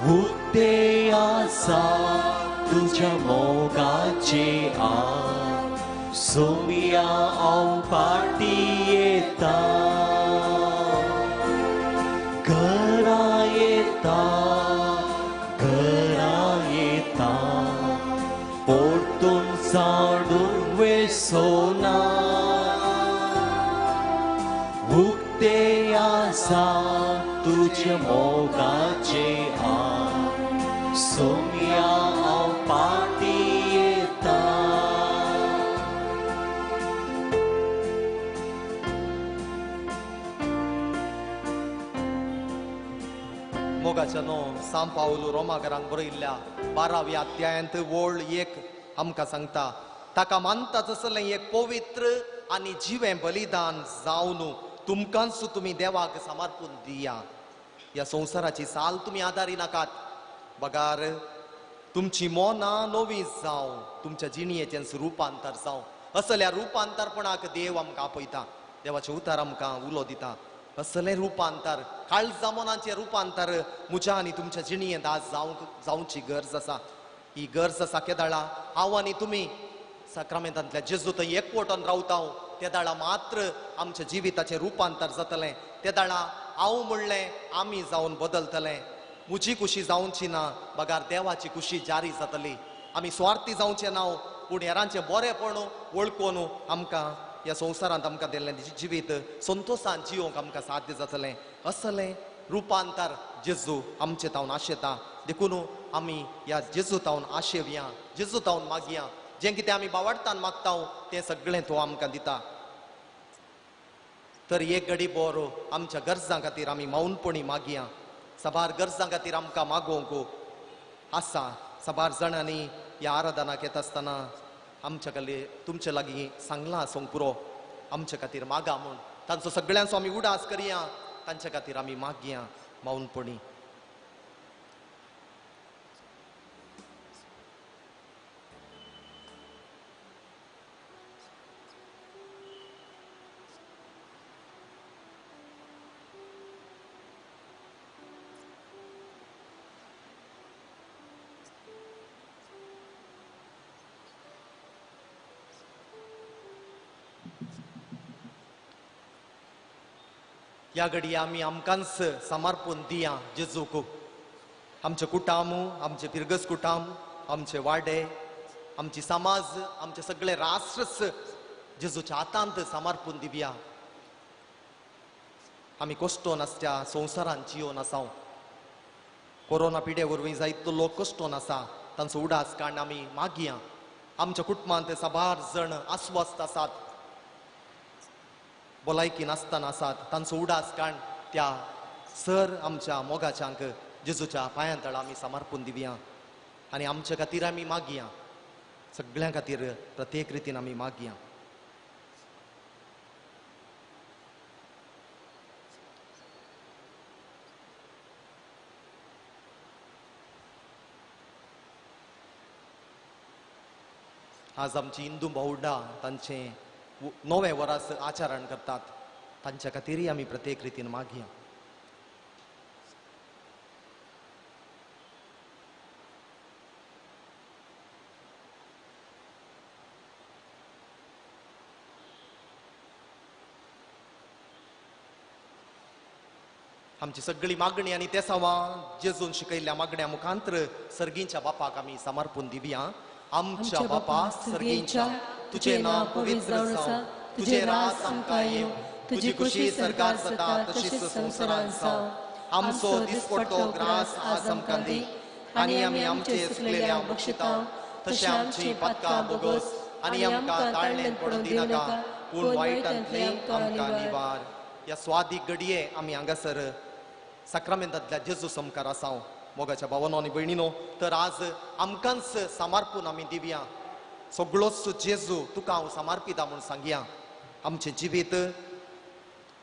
उते आसा तुझे तुझ्या मोगाचे आ सोमिया हांव फाटी येता घरा येता घरा येता परतून साडून वेसोना उक्ते आसा तुझ्या मोगाचे आ सोमिया हांव फाटी येता. मोगाच्या नो सांव पावलू रोमाकरांक बरयल्ल्या 12व्या अध्यायांत वळ 1 आमकां सांगता ताका मानता तसलें एक पवित्र आनी जिवें बलिदान जावन तुमकांच तुमी देवाक समर्पून दिया. ह्या संवसाराची साल तुमी आदारी नाकात बगार तुमची मनां नवी जावं तुमच्या जिणयेचें रुपांतर जावं. असल्या रुपांतरपणाक देव आमकां आपयता. देवाचें उतर आमकां उलो दिता. असलें रुपांतर काळजा मनाचें रुपांतर म्हज्या आनी तुमच्या जिणयेंत आज जावची गरज आसा. ही गरज आसा केदाळा हांव आनी तुमी साक्रामेंतांतल्या जेजू थंय एकवटून रावता ते दाळा मात्र आमच्या जिविताचें रुपांतर जातलें. ते दाळा हांव म्हणलें आमी जावन बदलतलें. म्हजी खुशी जावची ना बगार देवाची खुशी जारी जातली. आमी स्वार्थी जावचें ना पूण हेरांचें बरेंपण वळखून आमकां ह्या संवसारांत आमकां दिल्लें जिवीत संतोशान जिवंक आमकां साध्य जातलें. असलें रुपांतर जेजू आमचे तावन आशेता. देखून आमी ह्या जेजू तावन आशेवया जेजू तावन मागया. जें कितें आमी बावडतान मागता तें सगळें तो आमकां दिता. तर एक घडी बरो आमच्या गरजां खातीर आमी मौनपणी मागया. साबार गरजां खातीर आमकां मागोवंक आसा. साबार जाणांनी ह्या आराधनाक येता आसतना आमच्या खाली तुमचे लागीं सांगलां आसूंक पुरो आमच्या खातीर मागा म्हूण. तांचो सगळ्यांचो आमी उडास करया. तांच्या खातीर आमी मागया मौनपणी. ह्या घडये आमी आमकांच समर्पून दिया जेजूक. आमचे कुटाम आमचे फिरगज कुटाम आमचे वाडे आमची समाज आमचे सगळे राष्ट्रच जेजूच्या हातांत समर्पून दिवया. आमी कश्टोन आसच्या संवसारान जियोन आसा. कोरोना पिडे वरवीं जायतो लोक कश्टोन आसा तांचो उडास काडून आमी मागया. आमच्या कुटुंबांत साबार जण अस्वस्थ आसात भलायकी नासतना आसात तांचो उडास काड त्या सर आमच्या मोगाच्यांक जेजूच्या पांयां तळा आमी समर्पून दिवया आनी आमच्या खातीर आमी मागया. सगळ्यां खातीर प्रत्येक रितीन आमी मागया. आज आमची हिंदू भावंडां तांचें नवें वरास आचरण करतात तांच्या खातीरय आमी प्रत्येक रितीन मागया. आमची सगळी मागणी आनी तेसावां जेजून शिकयल्ल्या मागण्या मुखांतर सर्गींच्या बापाक आमी समर्पून दिवया. आमच्या बापा सर्गींच्या तुझे नाव पवित्र जावं तुझे राज आमकां येवं तुजी खुशी सरकार जाता तशीच संवसारांत जावं. आमचो दिसपट्टो ग्रास आज आमकां दी आनी आमी आमचे चुकलेल्या बक्षिता तशें आमची पातकां बोगस आनी आमकां ताळणेंत पडून दिनाका पूण वायटांतली आमकां निवार. ह्या स्वादीक घडये आमी हांगासर साक्रामेंतांतल्या जेजू समकार आसा मोगाच्या भावानो आनी भयणीनो. तर आज आमकांच समर्पून आमी दिवया. सगळोच जेजू तुका हांव समर्पिता म्हूण सांगया. आमचें जिवीत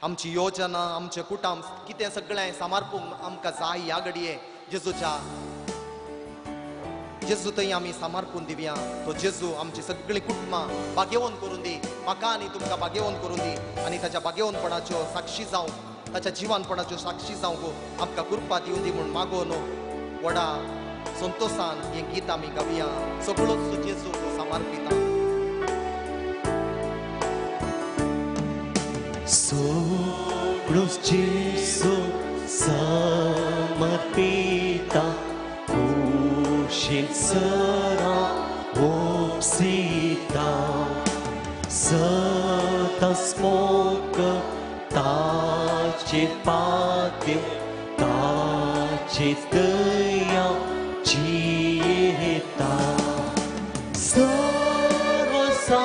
आमची योजना आमचें कुटुंब कितें सगळें समर्पूंक आमकां जाय ह्या घडये जेजूच्या जेजू थंय आमी समर्पून दिवया. तो जेजू आमची सगळीं कुटुंबां भाग्यवंत करून दी. म्हाका आनी तुमकां भाग्यवंत करून दी आनी ताच्या भाग्यवंतपणाच्यो साक्षी जावंक ताच्या जिवानपणाच्यो साक्षी जावंक आमकां कृपा दिवन दी म्हूण मागोवन व्हडा संतोशान हें गीत आमी गावया. सगळोच जेजूक समर्पिता. सगळोच जेजूक समर्पिता, कुशीन सरा ओपसिता, सदांच मोग ताचे पाद्य ताचे दया जियेता, सर्वसा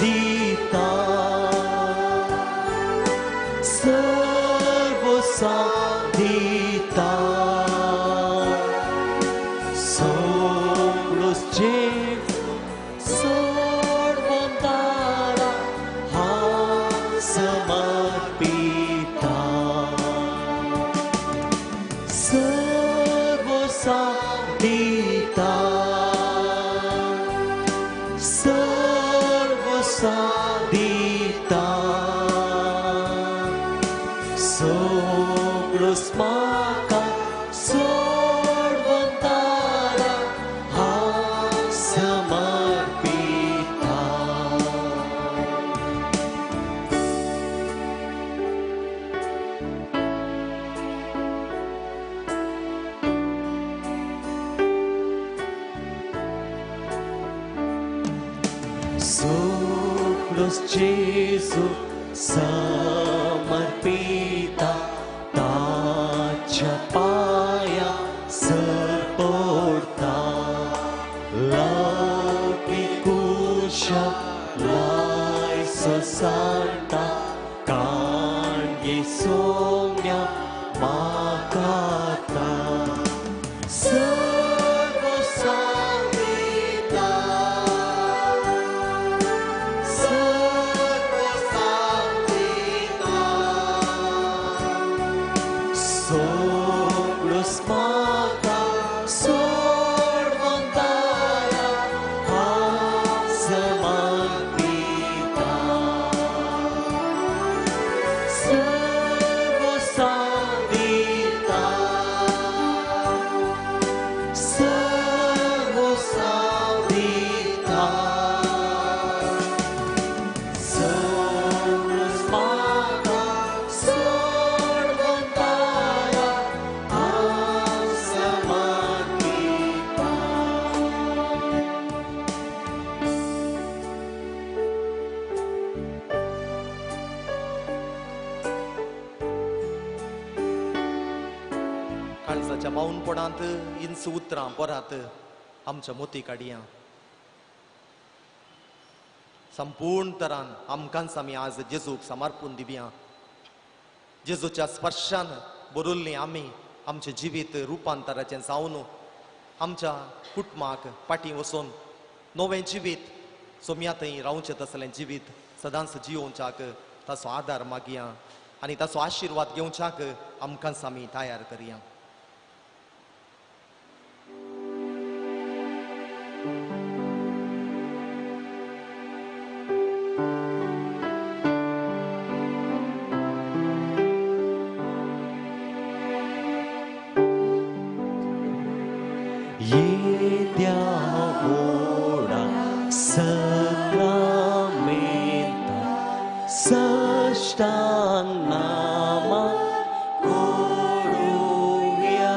दिता, सर्वसा दिता, सगळोच जेजू सोडवंतारा हांव समर्पिता, सर्वसा दिता, सर्वसा दिता, सगळोच म्हाका सोडवंतारा हांव समर्पिता. सगळोच जेजू समर्पिता, ताच्या पांया सरपडटा, लौकीक कुशा लायसो सांडटा, काणये सोम्या म्हाका सर्वसा दिता, सर्वसा दिता, सगळोच म्हाका सोडवंतारा हांव समर्पिता, सर्वसा दिता, सर्वसा दिता, सगळोच म्हाका सोडवंतारा हांव समर्पिता. काळजाच्या माऊनपणांत इंच उतरां परात आमच्या मोती काडया. संपूर्ण तरान आमकांच आमी आज जेजूक समर्पून दिवया. जेजूच्या स्पर्शान बरुल्ली आमी आमचें जिवीत रुपांतराचें जावन आमच्या कुटुंबाक फाटीं वचून नवें जिवीत सोम्या थंय रावचें तसलें जिवीत सदांच जियोवच्याक ताचो आदार मागया आनी ताचो आशिर्वाद घेवच्याक आमकांच आमी तयार करया. येद्या व्हडा सक्रामेंता साष्टांग नामा करुया,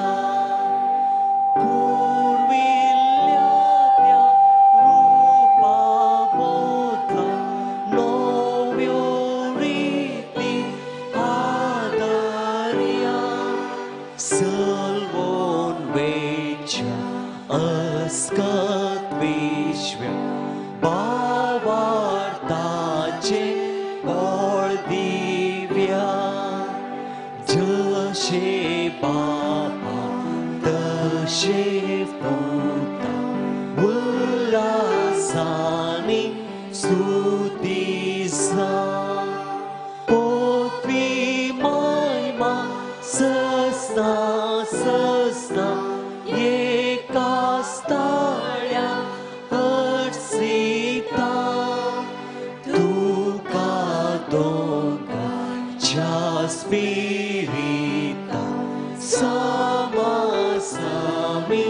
पुर्विल्ल्या त्या रुपा बदला नव्यो रिती आदारया, सलवोन वेच्या अस्कत विश्व भावार्थाचे बळ दिव्या, जशे बापा तशे पुता उल्हासानी स्तुती जा, पोतवी महिमा ससना ससना एका स्थाळ्या हर्षिता, तुका दोंगराच्या स्पिरिता सामा सामी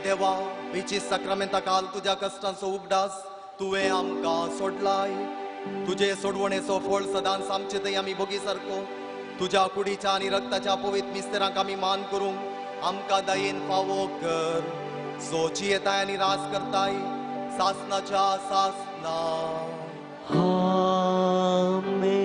देवा, वेची साक्रामेंता काल तुज्या कश्टांचो उगडास तुवें आमकां सोडलाय. तुजे सोडवणेचो फळ सदांच आमचे थंय आमी भोगी सारको तुज्या कुडीच्या आनी रक्ताच्या पवित्र मिस्तेरांक आमी मान करूंक आमकां दयेन फावो कर. सोची येताय आनी रास करताय सासनाच्या सासना. आमेन.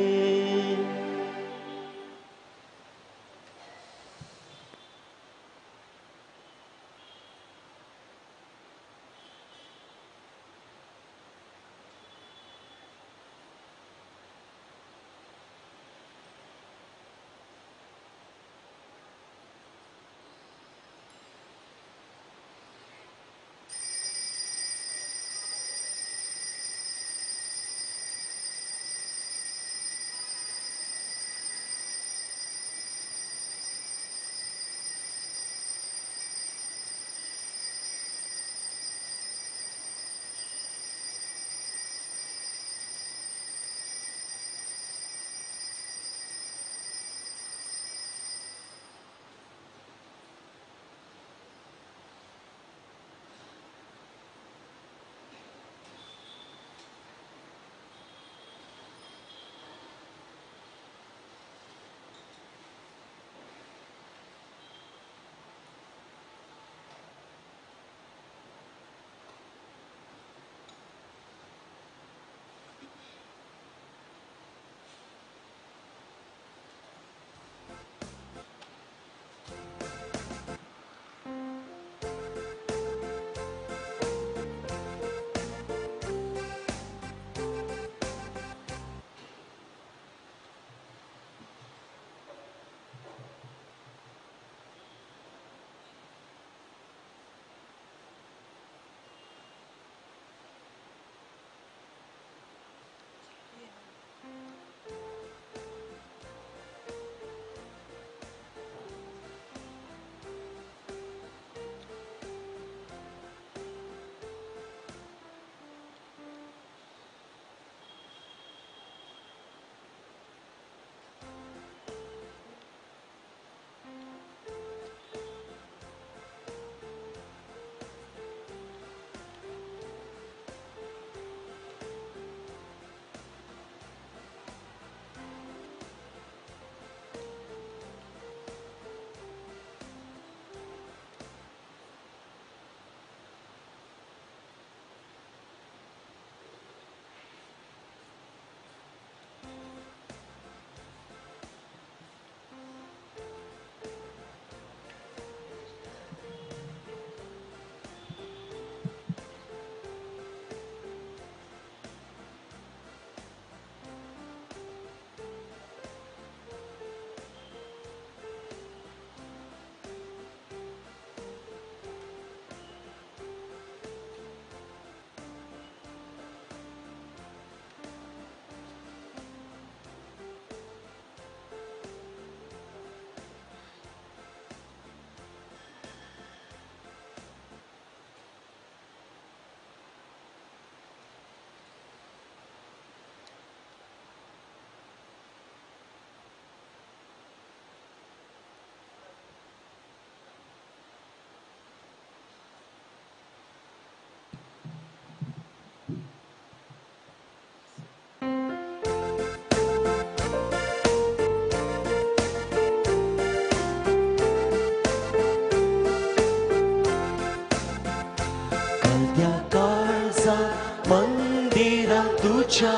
मंदिरां तुझ्या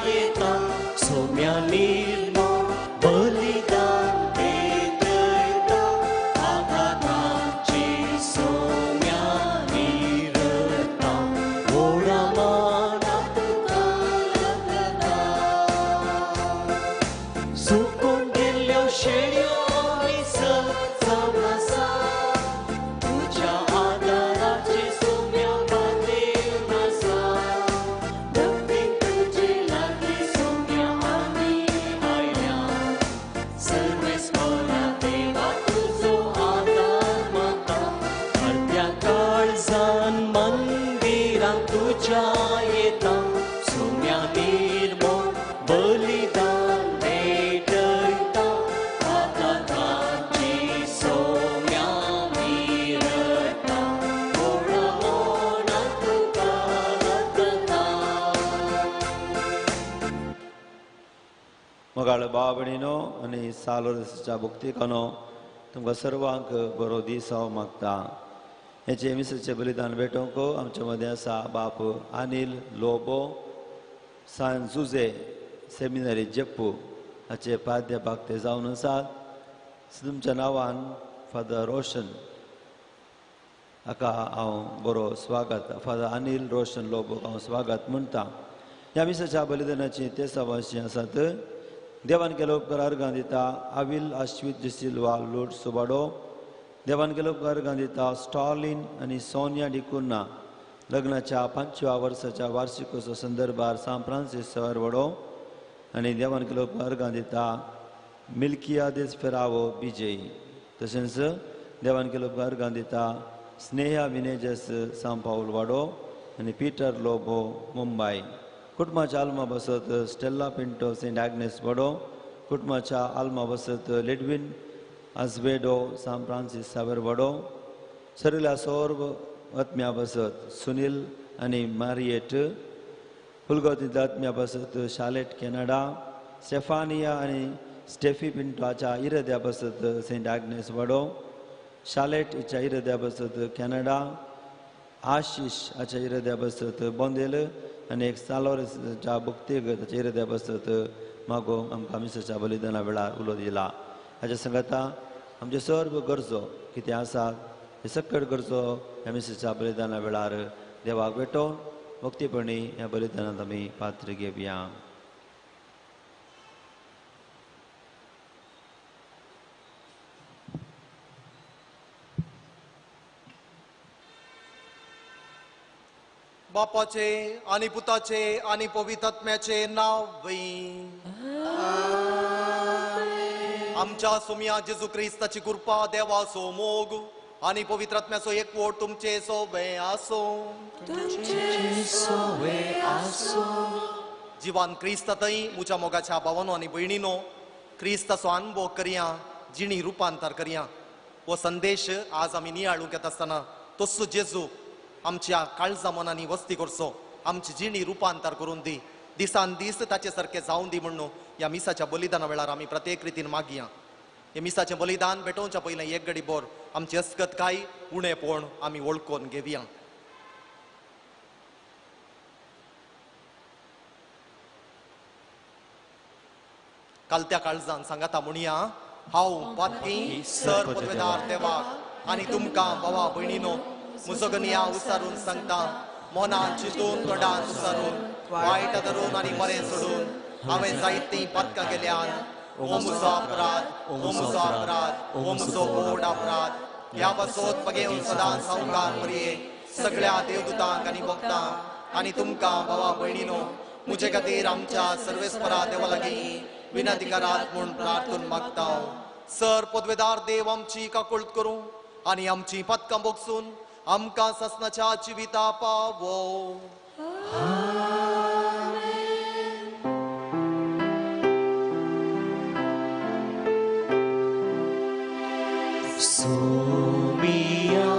येता सोम्या निर्मळ बलिदान भेटयता आघातांची सोम्या निरता व्हडा मानान तुका लभता. सुकून गेल्ल्यो शेळयो आमी जावन आसा तुज्या आदाराचे सोम्या बांदेवन आसा. भक्तीन तुजे लागीं सोम्या आमी आयल्या सर्वेस्परा देवा तुजो आदार मागता. अर्द्या काळजान मंदिरां तुज्या येता सोम्या निर्मळ बलिदान भेटयता. भाव भयणीनो आनी सालोरसाच्या भक्तिकानो तुमकां सर्वांक बरो दीस हांव मागता. हेचे मिसाचें बलिदान भेटोवंक आमचे मदें आसा बाप अनिल लोबो सान जुजे सेमिनरी जेप्पू हाचे प्राध्यापक ते जावन आसात. तुमच्या नांवान फादर रोशन हाका हांव बरो स्वागत, फादर अनिल रोशन लोबोक हांव स्वागत म्हणटा. ह्या मिसाच्या बलिदानाची ते सवाशी आसात. देवान केलो उपकार अर्गां दिता आविल आश्वित डिसिल्वा लूट सुबाडो. देवान केलो उपकार अर्गां दिता स्टॉलिन आनी सोनिया डिकुन्ना लग्नाच्या 5व्या वर्साच्या वार्षिकोत्सव संदर्भार सान फ्रांसीस सरवडो. आनी देवान केलो उपकार अर्गां दिता मिल्कियादेस फेरावो बिजय. तशेंच देवान केलो उपकार अर्गां दिता स्नेहा विनेजस सान पावल वाडो आनी पीटर लोबो मुंबय. कुटुंबाच्या आल्मा बसत स्टेल्ला पिंटो सेंट आग्नेस वाडो. कुटुंबाच्या आल्मा बसत लिडविन आजवेडो सान फ्रांसीस सावर वाडो. सरिल्या सौर्व आत्म्या बसत सुनील आनी मारिएट. फुलगोतींतल्या आत्म्या बसत शालेट कॅनडा. स्टेफानिया आनी स्टेफी पिंटोच्या इरद्या बसत सेंट आग्नेस वाडो. शालेट हिच्या इरद्या बसत कॅनडा. आशिश हाच्या इरद्या बसत बोंदेल आनी एक सालोरच्या भक्तीक ताच्या इरद्या बसत मागोवंक आमकां मिसाच्या बलिदाना वेळार उलो दिला. हाच्या सांगाता आमच्यो सर्व गरजो कितें आसात हे सकट गरजो ह्या मिसाच्या बलिदाना वेळार देवाक भेटोवन भक्तीपणी ह्या बलिदानांत आमी पात्र घेवया. बापाचे आनी पुताचे आनी पवित्र आत्म्याचे नांव. आमच्या सोम्या जेजू क्रिस्ताची कृपा, देवाचो मोग आनी पवित्र आत्म्याचो एकवट तुमचे सोवे आसो. जिवान क्रिस्तातय मुच्या मोगाच्या भावानो आनी भयणीनो क्रिस्ताचो अनुभव करया, जिणी रुपांतर करया. हो संदेश आज आमी नियाळूंक येता आसतना तसो जेजू आमच्या काळजा मनांनी वस्ती करचो, आमची जिणी रुपांतर करून दी, दिसान दीस ताचे सारके जावन दी म्हणून ह्या मिसाच्या बलिदाना वेळार आमी प्रत्येक रितीन मागया. हे मिसाचें बलिदान भेटोवच्या पयलें एक गडी बोर आमची अस्कत काय उणेपण आमी वळखून घेवया. कालत्या काळजान सांगाता म्हणया, हांव पातकी सर पदवेदार देवाक आनी तुमकां भावा भयणीनो मुजगनिया उसारून सांगता, मनान चिंतून तोंडान उसारून वायट धरून आनी बरें सोडून हांवें जायतीं पातकां केल्यान. ओ म्हजो अपराध, ओ म्हजो अपराध, ओ म्हजो व्हड अपराध. ह्या पासत बगेवन सदांच सावकार मरये सगळ्या देवदूतांक आनी भक्तांक आनी तुमकां भावा भयणीनो म्हजे खातीर आमच्या सर्वेस्परा देवा लागीं विनंती करात म्हूण प्रार्थून मागता. सर पदवेदार देव आमची काकुळट करूं आनी आमची पातकां बोगसून आमकां सासणाच्या जिविता पावो. सोमिया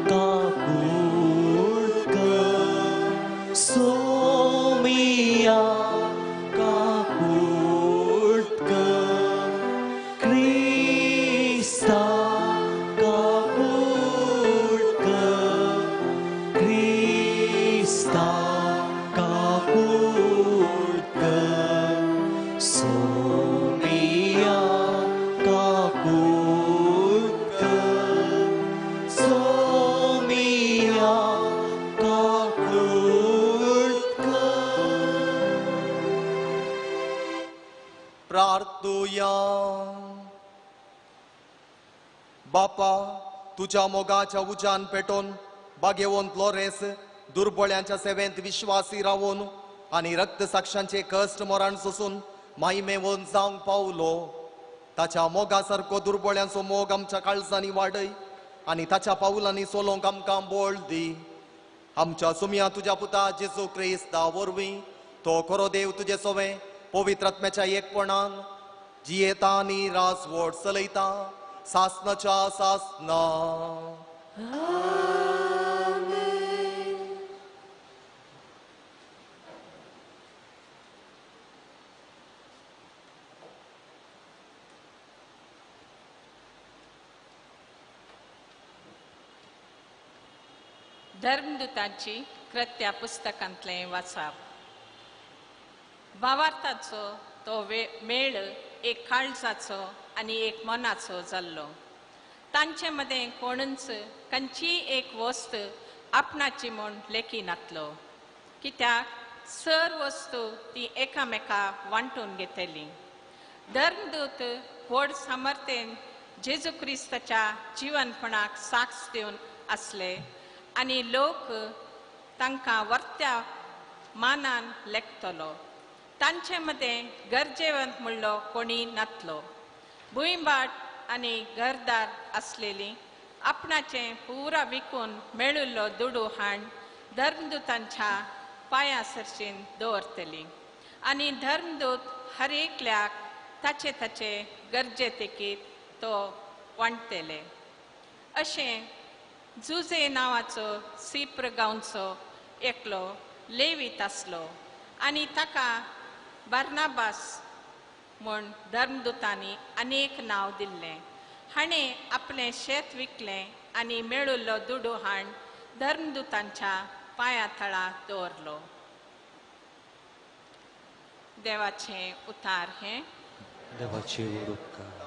काकूळ कर, सोमिया काकूळ कर, क्रिस्ता काकूळ कर, क्रिस्ता काकूळ कर, सोमिया काकूळ कर, सोमिया काकूळ कर. प्रार्थुया. बापा, तुज्या मोगाच्या उज्यान पेटोवन बागेवंत लोरेस दुर्बळ्यांच्या सेवेंत विश्वासी रावून आनी रक्त साक्षांचे कश्ट मरण सोसून मायमेवन जावंक पावलो. ताच्या मोगा सारको दुर्बळ्यांचो मोग आमच्या काळजांनी वाडय आनी ताच्या पावलांनी चलोवंक आमकां बळ दी. आमच्या सुमया तुज्या पुता जेजू क्रिस्ता वरवीं तो खरो देव तुजे सोवे पवित्र आत्म्याच्या एकपणान जियेता आनी राजवट चलयता सासनाच्या सासना. धर्मदुतांची कृत्या पुस्तकांतलें वाचप. भावार्थाचो तो मेळ एक काळजाचो आनी एक मनाचो जाल्लो. तांचे मदें कोणूच खंयचीय एक वस्त आपणाची म्हूण लेखी नातलो, कित्याक सर वस्तू ती एकामेका वांटून घेतली. धर्मदूत व्हड सामर्थ्येन जेजू क्रिस्ताच्या जिवनपणाक साक्ष दिवन आसले आनी लोक तांकां वर्त्या मानान लेखतलो. तांचे मदें गरजेवंत म्हणलो कोणी नातलो. भुंयबाट आनी घरदार आसलेली आपणाचें पुरा विकून मेळिल्लो दुडू हाण धर्मदूतांच्या पांया सरशीन दवरतली आनी धर्मदूत हर एकल्याक ताचे ताचे गरजे तेकीत तो वांटतले. अशें जुजे नांवाचो सिप्र गांवचो एकलो लेवीत आसलो आनी ताका बार्नाबास म्हूण धर्मदूतांनी अनेक नांव दिल्लें. हाणें आपलें शेत विकलें आनी मेळिल्लो दुडू हाण धर्मदूतांच्या पांया तळा दवरलो. देवाचें उतार हें. देवाचे उपकार.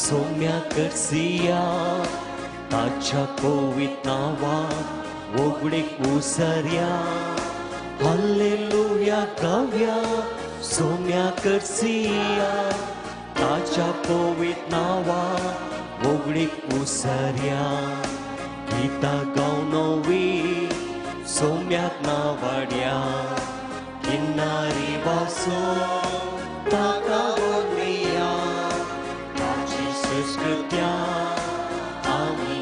सोम्या करसिया ताच्या पवित नांवा वोगडीक उसरया. हालेलुया गावया सोम्या करसिया ताच्या पवित नांवा वोगडीक उसरया. गीता गावनोवी सोम्याक नावाड्या किन्नारी वासो ताका वोगडिया. कृत्या आमी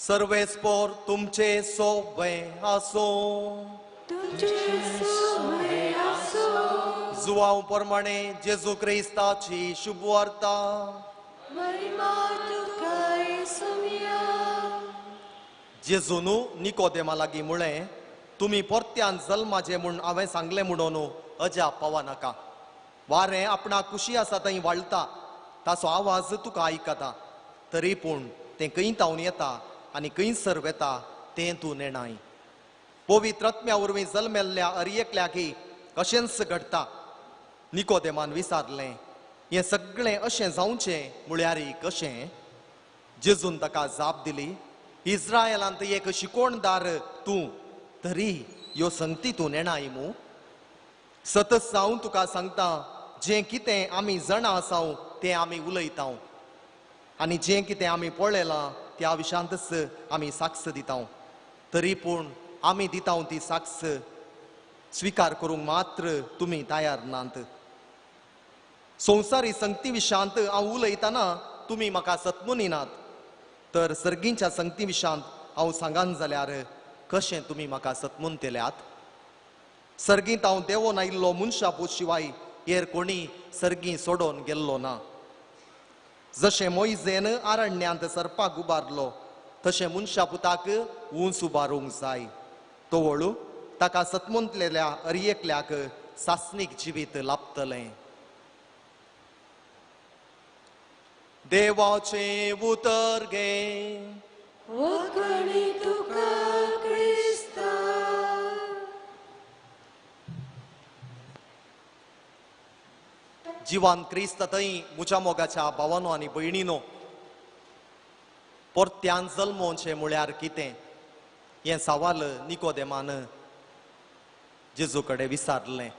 सर्वेस्पोर तुमचे सोबे आसूं. जुवांव प्रमाणे जेजू क्रिस्ताची शुभवार्ता. जेजून निकोदेमा लागीं म्हळें, तुमी परत्यान जल्माचे म्हूण हांवें सांगलें म्हणून अजाप पावा नाका. वारें आपणाक खुशी आसा थंय वाळटा, ताचो आवाज तुका आयकता, तरी पूण तें खंय तावन येता आनी खंयसर वेता तें तूं नेणाय. पवित्र आत्म्या वरवीं जल्मेल्ल्या हर एकल्याकय अशेंच घडटा. निकोदेमान विचारलें, हें सगळें अशें जावचें म्हळ्यार कशें? जेजून ताका जाप दिली, इस्रायलांत एक शिकोणदार तूं, तरी ह्यो संगती तूं नेणाय मू? सतत हांव तुका सांगता, जें कितें आमी जाणा आसाव तें आमी उलयताव आनी जें कितें आमी पळयलां त्या विशांतच आमी साक्ष दिताव, तरी पूण आमी दिताव ती साक्ष स्विकार करूंक मात्र तुमी तयार नात. संवसारी संगती विशांत हांव उलयतना तुमी म्हाका सतमुनी नात, तर सर्गींच्या संगती विशांत हांव सांगान जाल्यार कशें तुमी म्हाका सतमुनतेल्यात? सर्गींत हांव देवोन आयिल्लो मनशा पूत शिवाय हेर कोणी सर्गीं सोडोवन गेल्लो ना. जशें मोयजेन आरण्यांत सरपाक उबारलो तशें मनशा पुताक ऊंच उबारूंक जाय. तो वळू ताका सतमुंतलेल्या हर एकल्याक सासणीक जिवीत लाभतलें. देवाचें उतर गे. वखणी तुका क्रिस्ता. जिवान क्रिस्त थंय म्हज्या मोगाच्या भावानो आनी भयणीनो, परत्यान जल्मोवचें म्हळ्यार कितें हें सवाल निकोदेमान जेजू कडेन विचारलें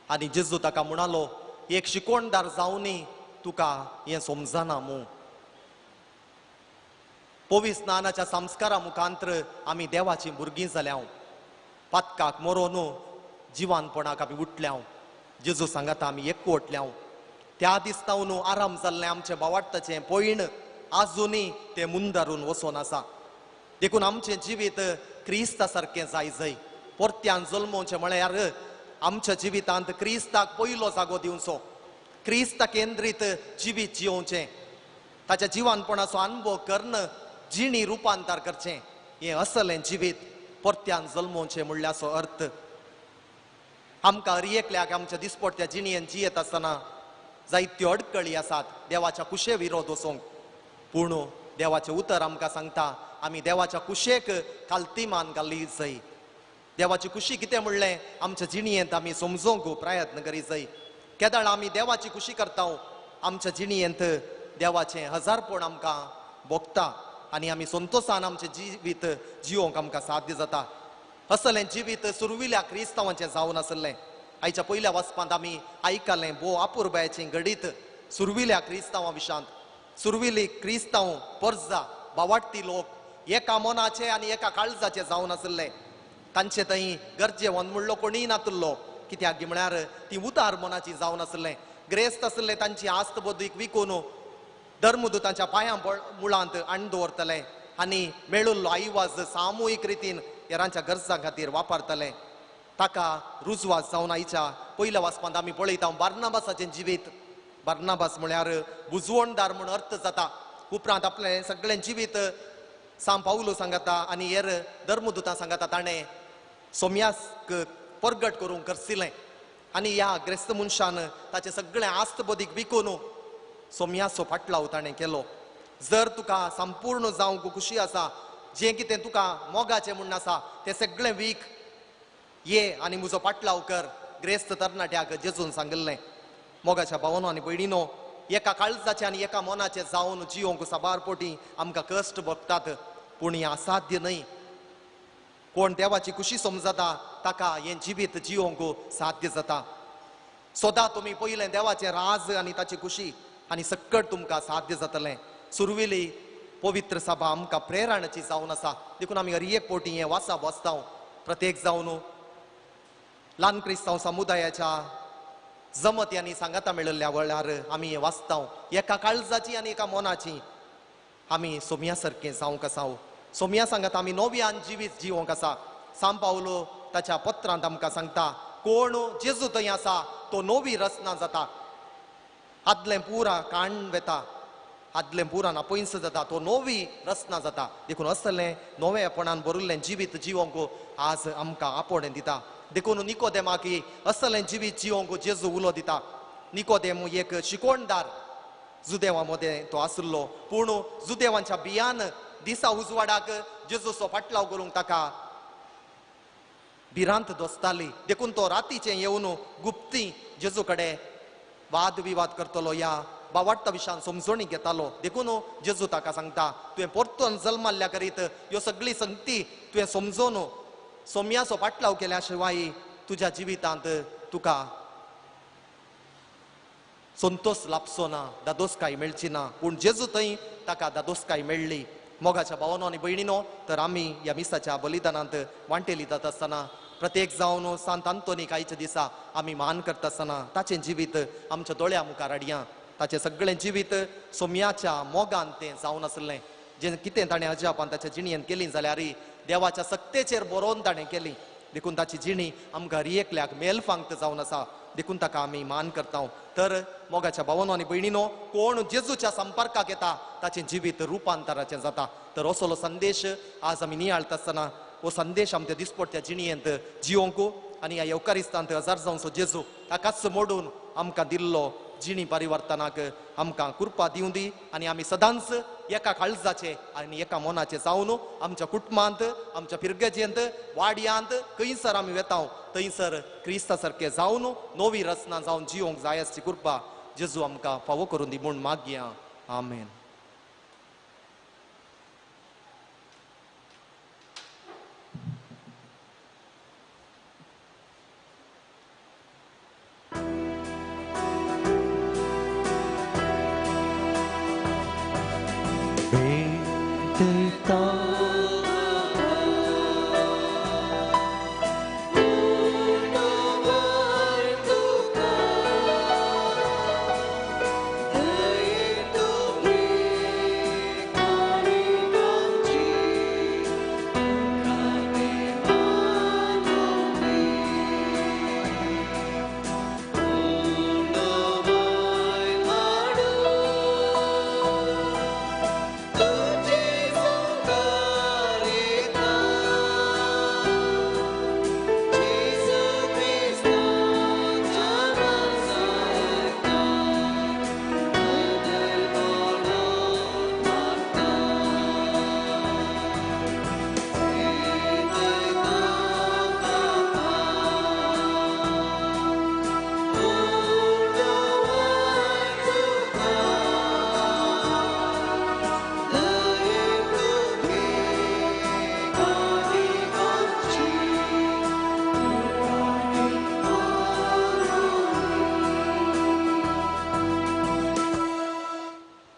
आनी जेजू ताका म्हणालो, एक शिकोणदार जावनी तुका हें समजना मू? पवित्र स्नानाच्या संस्कारा मुखांत्र आमी देवाचीं भुरगीं जाल्याव, पातकाक मरोन जिवानपणाक आमी उठल्याव. जेजू सांगाता आमी एकवटल्याव. त्या दिसता न्हू आराम जाल्लें आमचें बावाडटाचें पयण आजुनूय तें मुंदारून वचोन आसा. देखून आमचें जिवीत क्रिस्ता सारकें जाय जय. परत्यान जल्मोवचें म्हळ्यार आमच्या जिवितांत क्रिस्ताक पयलो जागो दिवचो, क्रिस्ता केंद्रीत जिवीत जियोवचें, ताच्या जिवानपणाचो अनुभव करून जिणी रुपांतर करचें. हें असलें जिवीत परत्यान जल्मोवचें म्हणल्याचो अर्थ. आमकां हर एकल्याक आमच्या दिसपट्ट्या जिणेन जियेत आसतना जायत्यो अडकळी आसात देवाच्या कुशे विरोध वचोंक, पूण देवाचें उतर आमकां सांगता आमी देवाच्या कुशेक खालती मान घाली जाय. देवाची खुशी कितें म्हणलें आमच्या जिणेंत आमी समजोवंक प्रयत्न करी जाय. केदळ आमी देवाची खुशी करता आमच्या जिणेंत देवाचें हजारपण आमकां भोगता आनी आमी संतोशान आमचें जिवीत जिवोवंक आमकां साध्य जाता. असलें जिवीत सुरविल्या क्रिस्तांवाचें जावन आसलें. आयच्या पयल्या वाचपांत आमी आयकलें भोव अपुरबायेचें घडीत सुरविल्या क्रिस्तांवा विशांत. सुरविली क्रिस्तांव परजा बावाडटी लोक एका मनाचे आनी एका काळजाचे जावन आसले. तांचे थंय गरजेवन म्हणलो कोणीय नातुल्लो, कित्याक म्हळ्यार ती उतार मनाची जावन आसलें. ग्रेस्त आसले तांची आस्त बदीक विकून धर्मदूतांच्या पांयां मुळांत हाडून दवरतले आनी मेळिल्लो आयवाज सामुहीक रितीन हेरांच्या गरजां खातीर वापरतले. ताका रुजवास जावन आयच्या पयल्या वाचपांत आमी पळयता बार्नाबासाचें जिवीत. बार्नाबास म्हळ्यार बुजवणदार म्हूण अर्थ जाता. उपरांत आपलें सगळें जिवीत सांव पावलो सांगता आनी हेर धर्मदूतां सांगता ताणें सोम्याक परगट करूंक करसिलें आनी ह्या ग्रेस्त मनशान ताचें सगळें आस्त बदीक विकून सोम्याचो फाटलाव ताणें केलो. जर तुका संपूर्ण जावंक खुशी आसा, जें कितें तुका मोगाचें म्हूण आसा तें सगळें वीक, ये आनी म्हजो पाटलाव कर, ग्रेस्त तरणाट्याक जेजून सांगिल्लें. मोगाच्या भावनो आनी भयणीनो, एका काळजाचें आनी एका मनाचें जावन जियोंक साबार पोटी आमकां कश्ट भोगतात, पूण हें असाध्य न्हय. कोण देवाची खुशी समजता ताका हें जिवीत जियोंक साध्य जाता. सदां तुमी पयलें देवाचें राज आनी ताची खुशी आनी सक्कट तुमकां साध्य जातलें. सुरवेली पवित्र सभा आमकां प्रेरणाची जावन आसा, देखून आमी हर एक पोटी हें वाचा बसता. प्रत्येक जावन ल्हान क्रिस्तांव समुदायाच्या जमत्यांनी सांगाता मेळिल्ल्या वेळार आमी हें वाचता. एका काळजाची आनी एका मनाची आमी सोम्या सारकें जावंक आसा. सोमया सांगत आमी नव्यान जिवीत जिवंक आसा. सांव पावलो ताच्या पत्रांत आमकां सांगता कोण जेजू थंय आसा तो नवी रचना जाता. आदलें पुरा काण वेता, आदलें पुरा ना पयस जाता, तो नवी रचना जाता. देखून असलें नवेपणान भरिल्लें जिवीत जिवंक आज आमकां आपोवणें दिता. देखून निकोदेमाक असलें जिवीत जिवंक जेजू उलो दिता. निकोदेम एक शिकवणदार जुदेवा मदें तो आशिल्लो, पूण जुदेवांच्या बियान दिसा उजवाडाक जेजूचो फाटलाव करूंक ताका भिरांत दोसताली. देखून तो रातीचें येवन गुप्ती जेजू कडेन वाद विवाद करतलो या बावाडटा विशयान समजणी घेतालो. देखून जेजू ताका सांगता तुवें परतून जल्माल्ल्या करीत ह्यो सगळी संगती तुवें समजून सोम्याचो पाटलाव केल्या शिवाय तुज्या जिवितांत तुका संतोष लाभचो ना, दादोसकाय मेळची ना. पूण जेजू थंय ताका दादोसकाय मेळ्ळी. मोगाच्या भावानो आनी भयणीनो, तर आमी ह्या मिसाच्या बलिदानांत वांटेली जाता आसतना प्रत्येक जावन सांत आंतोनीक आयच्या दिसा आमी मान करता आसतना ताचें जिवीत आमच्या दोळ्या मुखार हाडया. ताचें सगळें जिवीत सोम्याच्या मोगान तें जावन आसलें. जें कितें ताणें अजापान ताच्या जिणेंत केली जाल्यार देवाच्या सक्तेचेर बरोवन ताणें केली. देखून ताची जिणी आमकां एकल्याक मेलफांक्त जावन आसा. देखून ताका आमी मान करता. तर मोगाच्या भावानो आनी भयणीनो, कोण जेजूच्या संपर्काक येता ताचें जिवीत रुपांतराचें जाता. तर असलो संदेश आज आमी नियाळटा आसतना हो संदेश आमच्या दिसपट्ट्या जिणेंत जिवंक आनी ह्या येवकारिस्तांत हजार जावचो जेजू ताकाच मोडून आमकां दिल्लो जिणी परिवर्तनाक आमकां कृपा दिवं दी. आनी आमी सदांच एका काळजाचे आनी एका मनाचे जावन आमच्या कुटुंबांत, आमच्या फिरगजेंत, वाड्यांत खंयसर आमी वेता थंयसर क्रिस्ता सारके जावन नवी रचना जावन जिवंक जाय आसची कृपा जेजू आमकां फावो करून दी म्हूण मागया. आमेन.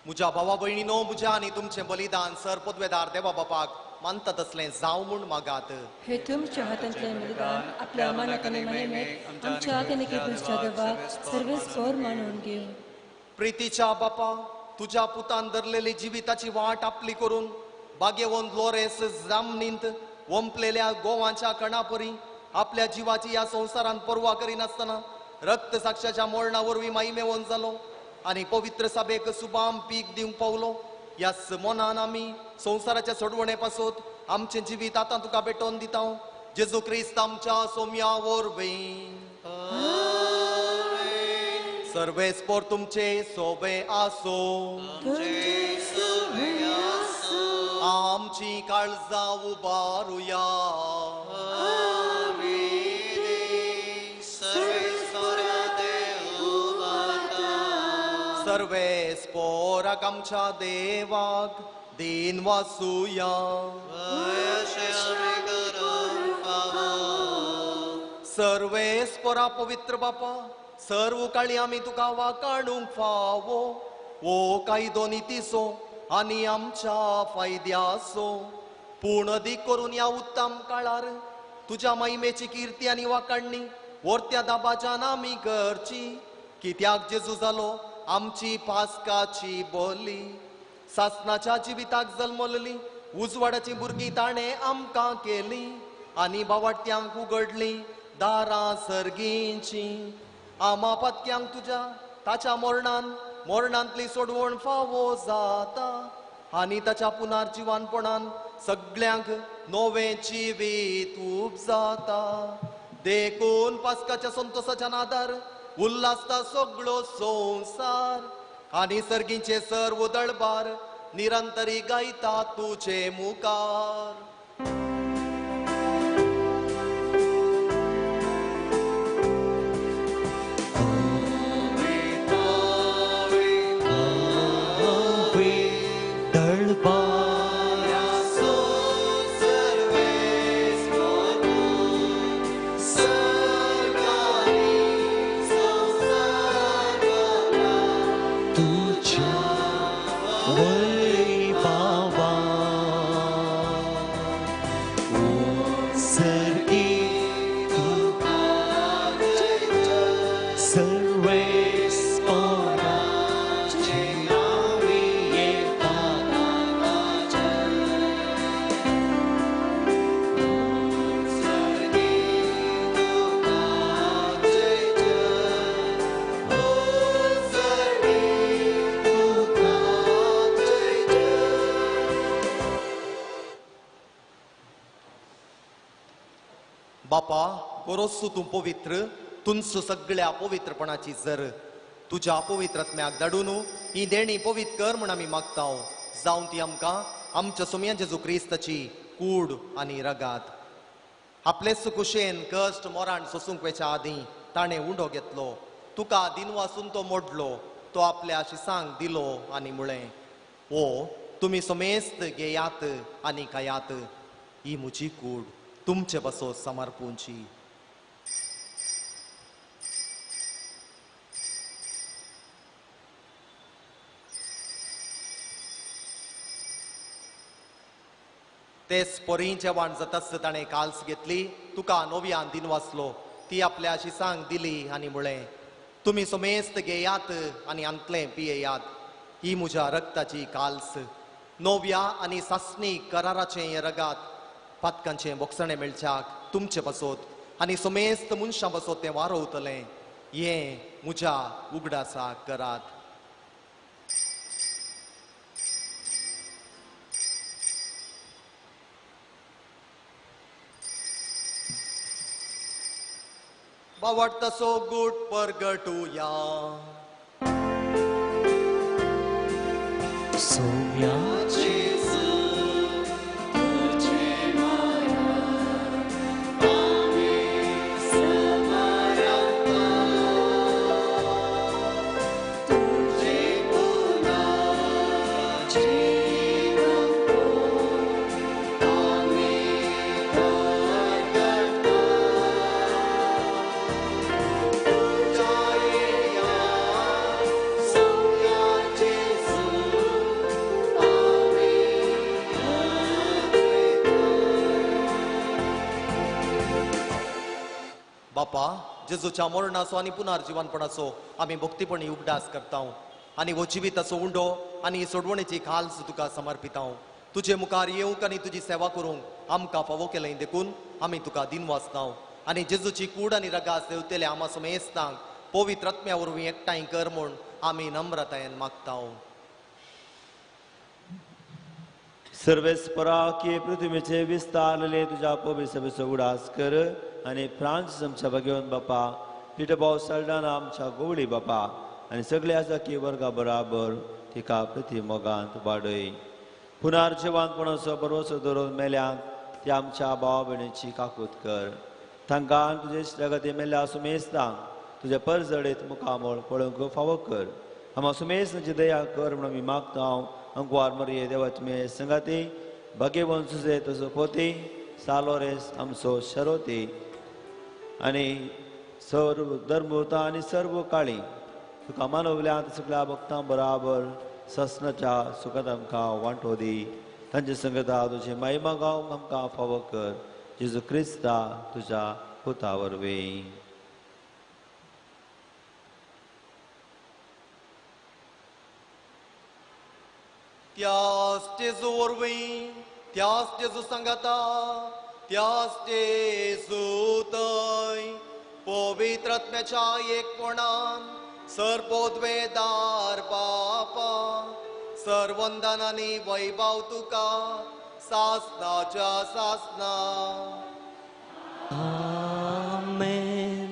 म्हज्या भावा भयणीनो, म्हज्या आनी तुमचें बलिदान सर पदवेदार देवा बापाक मानता तसलें जावं म्हूण मागात. हे तुमच्या हातांतलें बलिदान आपल्या मनाक आनी मनेक आमच्या आनी तुमच्या देवाक सर्वेस्पर मानून घेवं. प्रितीच्या बापा, तुज्या पुतान धरलेली जिविताची वाट आपली करून बागेवन लोरेस जामनींत वंपलेल्या गोवांच्या कणापरी आपल्या जिवाची ह्या संवसारांत पर्वा करिनासतना रक्त साक्षाच्या मरणा वरवीं माहिमेवन जालो आनी पवित्र सभेक सुबाम पीक दिवंक पावलो. ह्याच मनान आमी संवसाराच्या सोडवणे पासत आमचें जिवीत आतां तुका भेटोवन दिता. जेजू क्रिस्त आमच्या सोम्या वरवीं. सर्वेस्पर तुमचे सोबे आसो. आमची काळजां उबारुया. सर्वेस्पोराक आमच्या देवाक दीन वासुया. सर्वेस्पोरा पवित्र बापा, सर्व काळी आमी तुका वाकाणूंक फावो वो कायदो नितीचो आनी आमच्या फायद्याचो. पूण अदीक करून ह्या उत्तम काळार तुज्या महिमेची किर्ती आनी वाकाडणी वर्त्या दाबाच्यान आमी करची. कित्याक जेजू जालो आमची पास्काची बोली, सासनाच्या जिविताक जल्मलली उजवाडाची भुरगीं ताणें आमकां केली आनी बावाट्यांक उगडली दारां सर्गींची. आमा पातक्यांक तुज्या ताच्या मरणान मरणांतली सोडवण फावो जाता आनी ताच्या पुनर्जिवानपणान सगळ्यांक नवें जिवीत उपजाता. देखून पास्काच्या संतोसाच्या नादार उल्हासता सगळो संवसार आनी सर्गींचे सर्व दळबार निरंतरी गायता तुजे मुखार. बापा गोरोसू तूं पवित्र तुमचो सगळ्या पवित्रपणाची जर तुज्या पवित्रत्म्याक धाडून ही देणी पवित्र कर म्हण आमी मागता. जावन ती आमकां आमच्या सोमया जेजू क्रिस्ताची कूड आनी रगात. आपलेच कुशेन कश्ट मोराण सोसूंक वेच्या आदीं ताणें उंडो घेतलो, तुका दिनवासून तो मोडलो, तो आपल्या शिसांक दिलो आनी म्हळें, ओ तुमी समेस्त घेयात आनी खायात, ही म्हजी कूड तुमचे पासत समर्पूंची. तेच परी जेवण जाताच ताणें काल्स घेतली, तुका नव्यान दिनवासलो, ती आपल्या शिसांक दिली आनी म्हळें, तुमी समेस्त घेयात आनी आंतलें पियेयात, ही म्हज्या रक्ताची काल्स, नव्या आनी सासणी कराराचें हें रगात, पातकांचें बोगसणें मेळच्याक तुमचे पासत आनी समेस्त मनशां पासत तें वारोवतलें, हें म्हज्या उगडासाक करात. बावडतासो गूट परगटुया. सोम्या बापा जेजूच्या मरणाचो आनी पुनर्जिवनपणाचो आमी भक्तीपणी उगडास करता आनी हो जिविताचो उंडो आनी सोडवणेची खाल्स तुका समर्पिता. तुजे मुखार येवंक आनी तुजी सेवा करूंक आमकां फावो केलें देखून आमी तुका दिनवासता आनी जेजूची कूड आनी रगास देवतेले आमा समेस्तांक पवित्र आत्म्या वरवीं एकठांय कर म्हूण आमी नम्रतायेन मागता. सर्वेस्परा की पृथ्वीचे विस्तारले तुज्या पवित्र सभेचो उगडास कर आनी फ्रांस आमच्या भगवंत बापा पिटर भाव सल्डाना आमच्या गोवळी बापा आनी सगळे आसा की वर्गा बराबर तिका प्रति मोगांत वाडय. पुनर्जिवानपणाचो भरवसो दवरून मेल्यांक ती आमच्या भावा भयणीची काकूत कर. तांकां तुजे इश्टागती मेल्ल्या सुमेस्तांक तुजे परजडीत मुखामळ पळोवंक फावो कर. आमा सुमेस्तांची दया कर म्हणून आमी मागता. अंकवार मरिये देवाची मे संगाती भाग्यवंत सुजे तुजो पोती सालोरेस आमचो शरोती आनी सर्व धर्मवता आनी सर्व काळी तुका मानवल्यांत सगळ्या भक्तां बराबर ससनाच्या सुखांत आमकां वांटो दी. तांचे संगता तुजी महिमा गावंक आमकां फावो कर. जेजू क्रिस्ता तुज्या पुता वरवीं. त्याच जेजू वरवीं त्याच जेजू सांगाता, त्याच जेजू थंय पवित्र आत्म्याच्या एकपणान सर्वोद्वेदार बापा सर्वंदन आनी वैभव तुका सासनाच्या सासना. आमेन.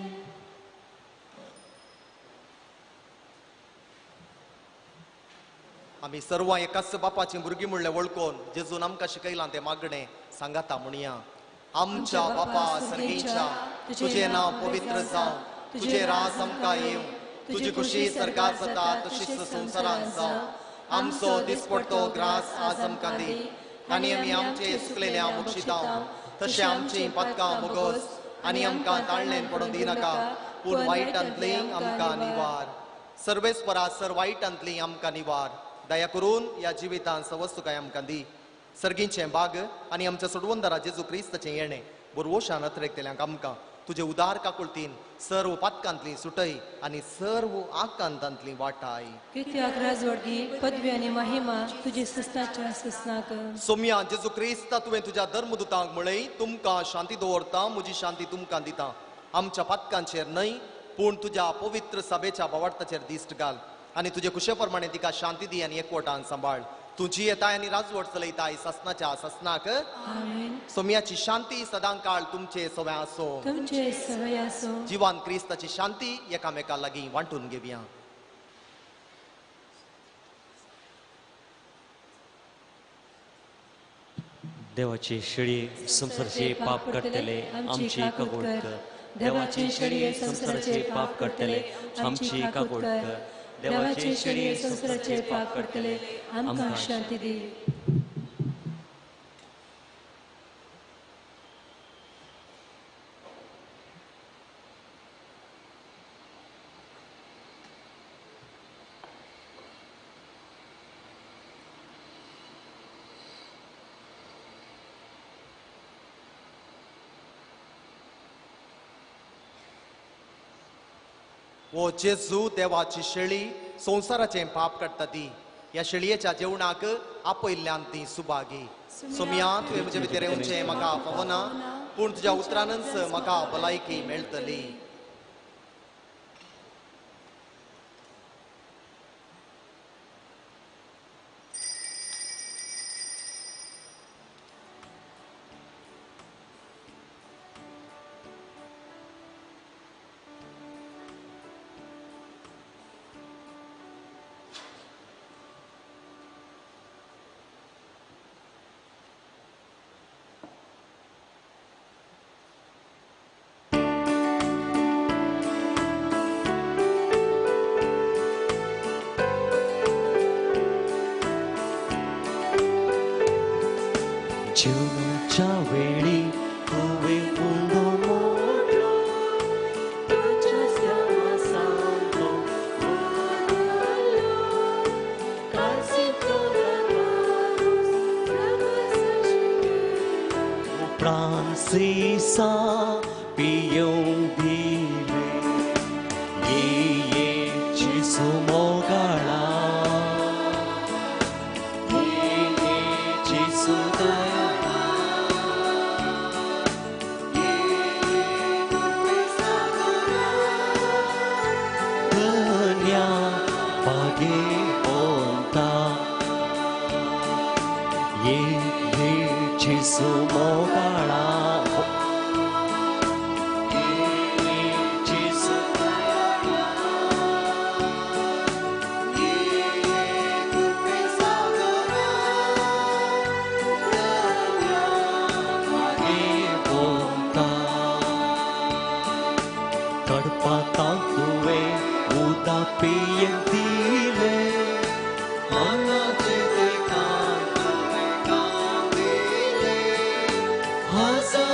आमी सर्वां एकाच बापाची भुरगीं म्हणलें वळखून जेजून आमकां शिकयलां तें मागणें सांगाता म्हणया. आमच्या बापा सर्गीच्या, तुजें नांव पवित्र जावं, तुजें राज आमकां येवं, तुजी खुशी सर्गात जाता तशीच संवसारांत जावं. आमचो दिसपडतो ग्रास आज आमकां दी आनी आमी आमचे चुकलेल्या मोक्षितां तशें आमचीं पातकां मोगोस आनी आमकां ताळणेन पडून दिनाका, पूण वायटांतली आमकां निवार. सर्वेस्परा सर वायटांतली आमकां निवार. दया करून ह्या जिवितांत सवस्तुकाय आमकां दी. सर्गींचें बाग आनी आमच्या सोडवंदरा जेजू क्रिस्ताचें येणें बोरवोशान अत्रेकतल्यांक आमकां तुजे उदार काकुळतीन सर्व पातकांतली सुटय आनी सर्व आकांतांतली वाटाय. कित्याक राजवडगी पदवी आनी महिमा तुजी सस्नाच्या सस्नाक. सोम्या जेजू क्रिस्ता, तुवें तुज्या धर्मदूतांक म्हळें, तुमकां शांती दवरता, म्हजी शांती तुमकां दिता. आमच्या पातकांचेर न्हय पूण तुज्या पवित्र सभेच्या भावार्थाचेर दिश्ट घाल आनी तुजे कुशे प्रमाणे तिका शांती दी आनी एकवटान सांबाळ. तुजी येताय आनी राजवट चलयताय ससनाच्या ससनाक. आमेन. सोम्याची शांती सदांकाळ तुमचे सवय आसो, तुमचे सवय आसो. जिवान क्रिस्ताची शांती एकामेका लागीं वांटून घेवया. देवाची शेळी संवसाराचे पाप काडटले, आमची काकूट कर. देवाची शेळी संवसाराचे पाप काडटले, आमची काकूट कर. देवाचे शेळये संवसाराचे पाप काडटले, आमकां शांती दी. ओ जेजू, देवाची शेळी संवसाराचें पाप काडटा ती, ह्या शेळयेच्या जेवणाक आपयल्ल्यान ती सुभागी. सोम्या, तुवें म्हजे भितर येवचें म्हाका फावना, पूण तुज्या उतरानच म्हाका भलायकी मेळटली. जीवनाच्या वेळी तुवें उंडो मोडलो, तुज्या देवासांतो बदल्लो, काळजींतलो दरवाजो फ्रांसिसा पियोवंक दिलें, ये ये जेजू मोगाळा, ये ये जेजू दयाळा, ये ये सागरा, धन्या भाग्यवंता, ये ये जेजू मोगाळा, ये ये जेजू दयाळा, ये ये सागरा, धन्या भाग्यवंता. कडपातां तुवें उदक पियेवंक दिलें, मनाचें ते काम तुवें काम दिलें, हजार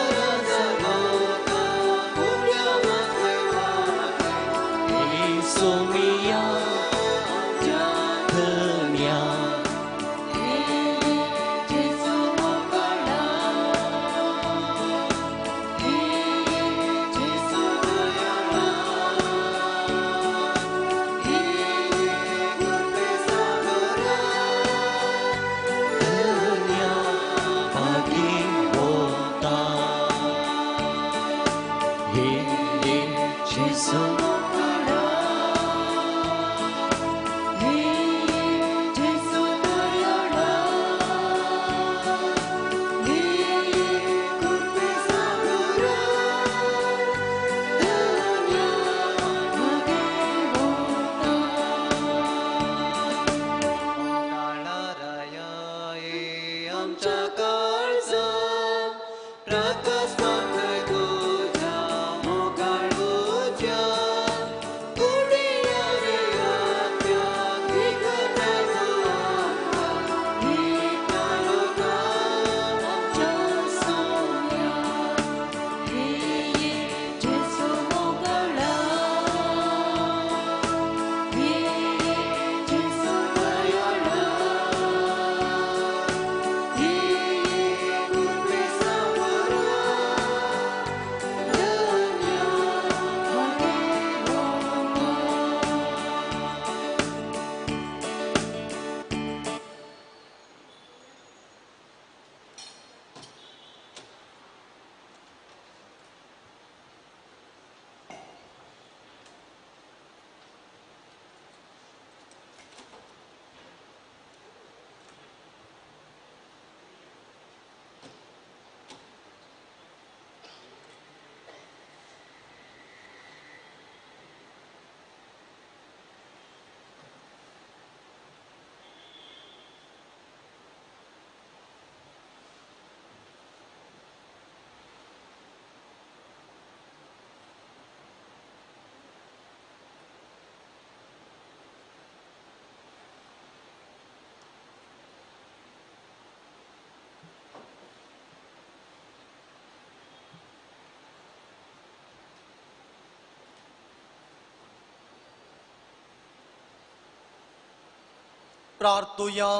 प्रार्थुया.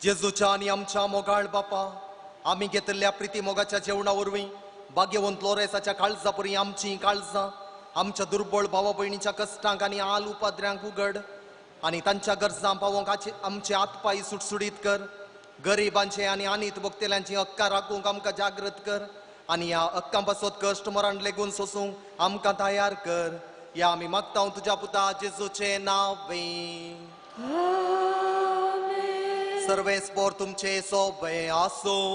जेजूच्या आनी आमच्या मोगाळ बापा, आमी घेतिल्ल्या प्रिती मोगाच्या जेवणा वरवीं भाग्यवंत लोरेसाच्या काळजा परी आमची काळजां आमच्या दुर्बळ भावा भयणीच्या कश्टांक आनी आल उपाद्र्यांक उगड आनी तांच्या गरजां पावोवंक आमचे हातपाय सुटसुटीत कर. गरिबांचे आनी आनीत भोगतेल्यांची हक्कां राखूंक आमकां जागृत कर आनी ह्या हक्कां पासत कश्ट मरण लेगून सोसूंक आमकां तयार कर. ह्या आमी मागता तुज्या पुता जेजूचें नांव. सर्वेस्पोर तुमचे सोबे आसूं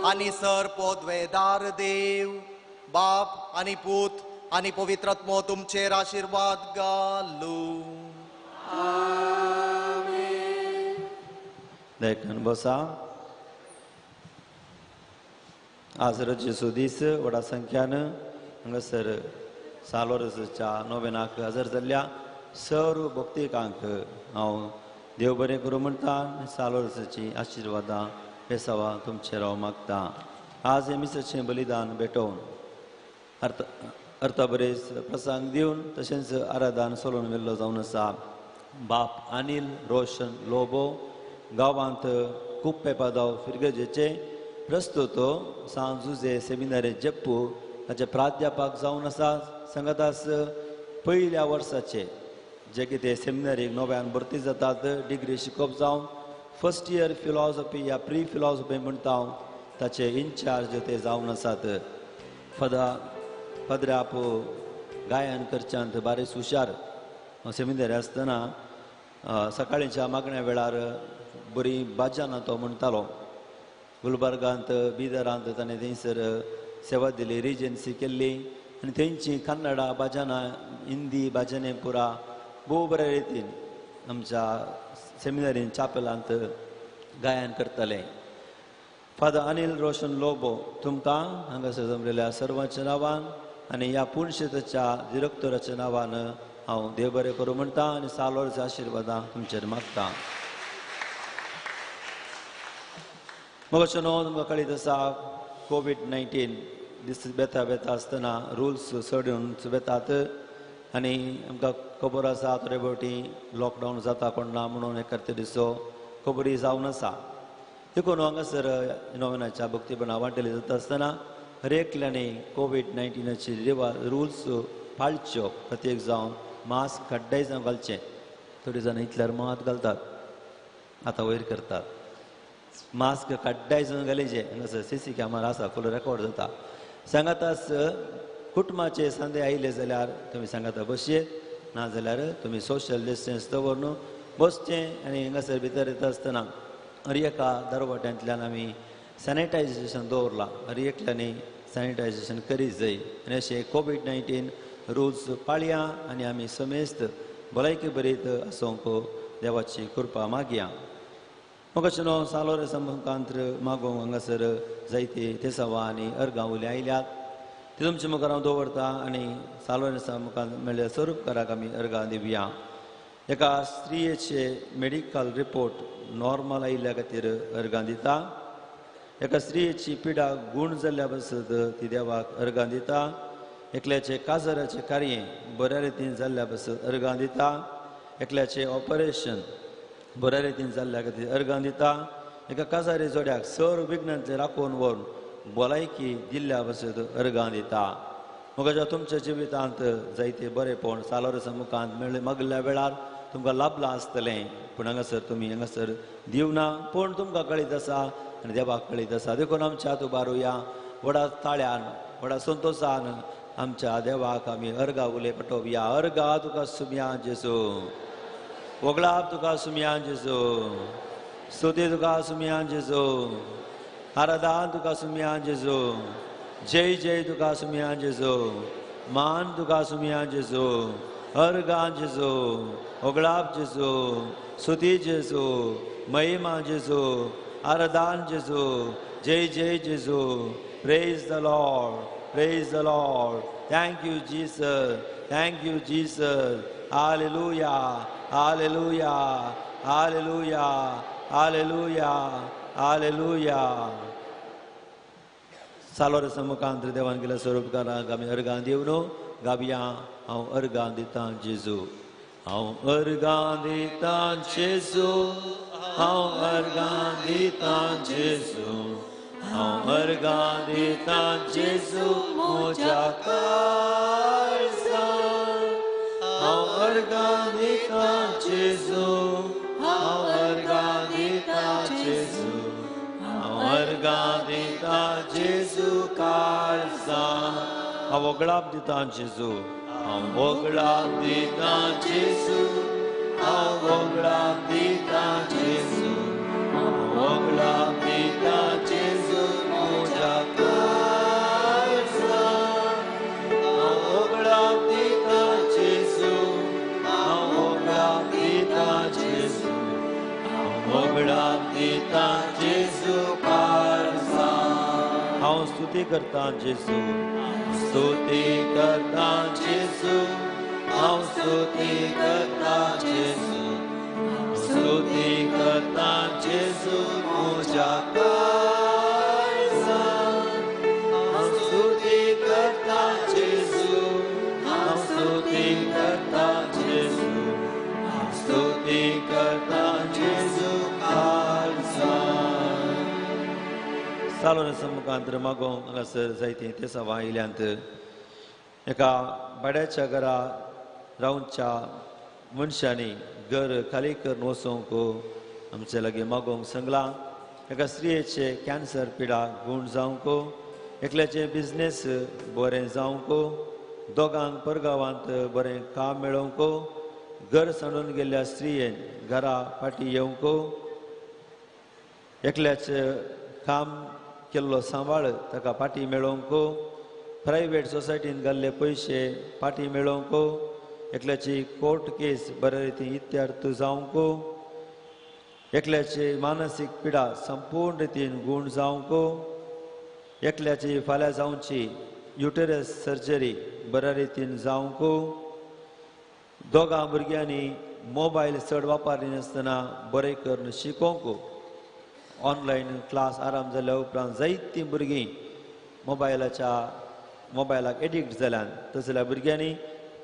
आनी सर पोदवेदार देव बाप आनी पूत आनी पवित्र आत्मो तुमचेर आशिर्वाद घालू. देखून बसा. आज रजेचो दीस व्हडा संख्यान हांगासर सालोरसाच्या नोवेनाक हजर जाल्ल्या सर्व भक्तिकांक हांव देव बरें करूं म्हणटा. सालोरसाची आशिर्वादां बेसावां तुमचेर हांव मागता. आज हें मिसाचें बलिदान भेटोवन अर्थ बरेच प्रसंग दिवन तशेंच आराधन सोलून मेल्लो जावन आसा. बाप अनिल रोशन लोबो गांवांत खूब पेपादाव फिरगजेचे प्रस्तुत सांत जुजे सेमिनारी जप्पू ताचे प्राध्यापक जावन आसा. संगतास पयल्या वर्साचे जे कितें सेमिनारीक नव्यान भरती जातात डिग्री शिकोवप जावन फर्स्ट इयर फिलॉसॉफी या प्री फिलॉसॉफी म्हणटा हांव ताचे इनचार्ज ते जावन आसात. पदराप गायन करच्यांत बारीक हुशार. हांव सेमिनारी आसतना सकाळींच्या मागण्या वेळार बरी बाजानां तो म्हणटालो. गुलबर्गांत बिदरांत ताणें थंयसर सेवा दिली, रिजन्सी केल्ली आनी थंयची कन्नडा बाजानां हिंदी बाजाने पुरा भोव बऱ्या रितीन आमच्या सेमिनारीन चापेलांत गायन करताले. फादर अनिल रोशन लोबो तुमकां हांगासर जमलेल्या सर्वांच्या नांवान आनी ह्या पुणशेताच्या डिरेक्टराच्या नांवान हांव देव बरें करूं म्हणटा आनी सालोरच्या आशिर्वादां तुमचेर मागता. मगो न्हू तुमकां कळीत आसा कोवीड-19 दीस बेता बेता आसतना रुल्स चडून वेतात आनी आमकां खबर आसा थोडे फावटी लॉकडावन जाता कोण ना म्हणून एक करते दिसो खबरी जावन आसा. देखून हांगासर नोवेनाच्या भक्तीपणा वांटेली जाता आसतना हर एकल्यानी कोवीड-19ची रुल्स पाळच्यो. प्रत्येक जावन मास्क कड्डाय जावन घालचें. थोडी जाणां इतल्यार मात घालतात, आतां वयर करतात. मास्क कड्डाय जावन घालीचे. हांगासर सी सी कॅमेरा आसा, फुल रेकॉर्ड जाता. सांगातास कुटुंबाचे सांदे आयले जाल्यार तुमी सांगाता बसये, ना जाल्यार तुमी सोशल डिस्टन्स दवरून बसचें. आनी हांगासर भितर येता आसतना हर एका दरवट्यांतल्यान आमी सॅनिटायजेशन दवरलां. हर एकल्यांनी सॅनिटायजेशन करीत जाय आनी अशें कोवीड-19 रुल्स पाळया आनी आमी समेस्त भलायकी बरीत आसूंक देवाची कृपा मागया. म्हाका न्हू सालोरेसा मुखांत मागोवंक हांगासर जायते तेसावां आनी अर्गां उले आयल्यात ती तुमचे मुखार हांव दवरता आनी सालोरेसा मुखार मेळ्ळ्या स्वरूपकाराक आमी अर्गां दिवया. एका स्त्रियेचे मेडिकल रिपोर्ट नॉर्मल आयिल्ल्या खातीर अर्गां दिता. एका स्त्रियेची पिडा गूण जाल्ल्या पासत ती देवाक अर्गां दिता. एकल्याचे काजराचें कार्य बऱ्या रितीन जाल्ल्या पासत अर्गां दिता. एकल्याचें ऑपरेशन बऱ्या रितीन जाल्ल्या खातीर अर्गां दिता. एका काजारी जोड्याक सर विघ्नांतले राखून व्हरून भलायकी दिल्ल्या पासत अर्गां दिता. म्हज्या तुमच्या जिवितांत जायते बरेपण सालोरेसा मुखांत मेळ्ळे मागल्या वेळार तुमकां लाभलां आसतलें, पूण हांगासर तुमी हांगासर दिवना, पूण तुमकां कळीत आसा आनी देवाक कळीत आसा. देखून आमच्या हात उबारुया व्हडा ताळ्यान व्हडा संतोशान आमच्या देवाक आमी अर्गां उले पटोवया. अर्गां तुका सुमया जेजू, वगळाप तुका सुमया जेजू, स्तुती तुका सुमया जेजू, आराधन तुका सुमया जेजू, जय जय तुका सुमया जेजू, मान तुका सुमया जेजू, अर्गां जेजू, वगळाप जेजू, स्तुती जेजू, महिमा जेजू, आराधन जेजू, जय जय जेजू. Praise the Lord, praise the Lord. Thank you Jesus, thank you Jesus. Hallelujah, hallelujah, hallelujah, hallelujah, hallelujah. सालोरेसा मुखांत देवान केल्या स्वरूपकाराक आमी अर्गां दिवन गावया हांव अर्गां दितां जेजू हांव अर्गां दितां जेजू हांव अर्गां दितां जेजू हांव अर्गां दितां जेजू म्हज्या काळजान हांव अर्गां दितां जेजू हांव अर्गां दितां जेजू हांव अर्गां दितां जेजू काळजान हांव वगळाप दितां जेजू हांव वगळाप दितां जेजू हांव वगळाप दितां जेजू हांव वगळाप दितां जेजू म्हज्या काळजान हांव वगळाप दितां जेजू हांव वगळाप दितां जेजू हांव वगळाप दितां जेजू काळजान हांव स्तुती करतां जेजू स्तुती करतां जेजू हांव स्तुती करतां जेजू स्तुती करतां जेजू म्हज्या काळजान हांव स्तुती करतां जेजू हांव स्तुती करतां जेजू हांव स्तुती करतां जेजू काळजान. सालोन मुखांत मागोवंक हांगासर जायतीं तेसांवां आयल्यांत. एका भाड्याच्या घरा रावच्या मनशांनी घर खाली करून वचोंक आमचे लागीं मागोवंक सांगलां. एका स्त्रियेचे कॅन्सर पिडा गूण जावंक, एकल्याचे बिजनेस बरें जावंक, दोगांक परगांवांत बरें काम मेळोवंक, घर सांडून गेल्ल्या स्त्रियेन घरा फाटीं येवंक, एकल्याचे काम केल्लो सांबाळ ताका फाटीं मेळोवंक, प्रायवेट सोसायटीन घाल्ले पयशे फाटीं मेळोवंक, एकल्याची कोर्ट केस बरे रितीन इत्यार्थ जावंक, एकल्याची मानसीक पिडा संपूर्ण रितीन गूण जावंक, एकल्याची फाल्यां जावची युटेरस सर्जरी बऱ्या रितीन जावंक, दोगां भुरग्यांनी मोबायल चड वापरिनासतना बरें करून शिकोवंक, ऑनलायन क्लास आराम जाल्या उपरांत जायतीं भुरगीं मोबायलाक एडिक्ट जाल्यान तसल्या भुरग्यांनी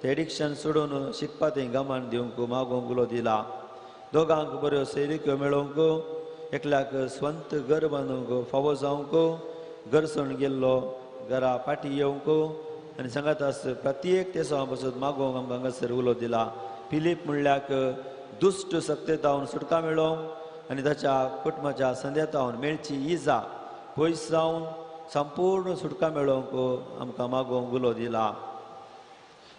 तें एडिक्शन सोडून शिकपा थंय गमान दिवंक मागोवंक उलो दिला. दोगांक बऱ्यो सैरिक्यो मेळोवंक, एकल्याक स्वंत घर बांदूंक फावो जावंक, घर सोडून गेल्लो घरा फाटीं येवंक आनी सांगात आस प्रत्येक तेसांवा पासून मागोवंक आमकां हांगासर उलो दिला. फिलीप म्हणल्याक दुश्ट सत्तेतावन सुटका मेळोवंक आनी ताच्या कुटुंबाच्या संद्यातावन मेळची इजा पयस जावन संपूर्ण सुटका मेळोवंक आमकां मागोवंक उलो दिला.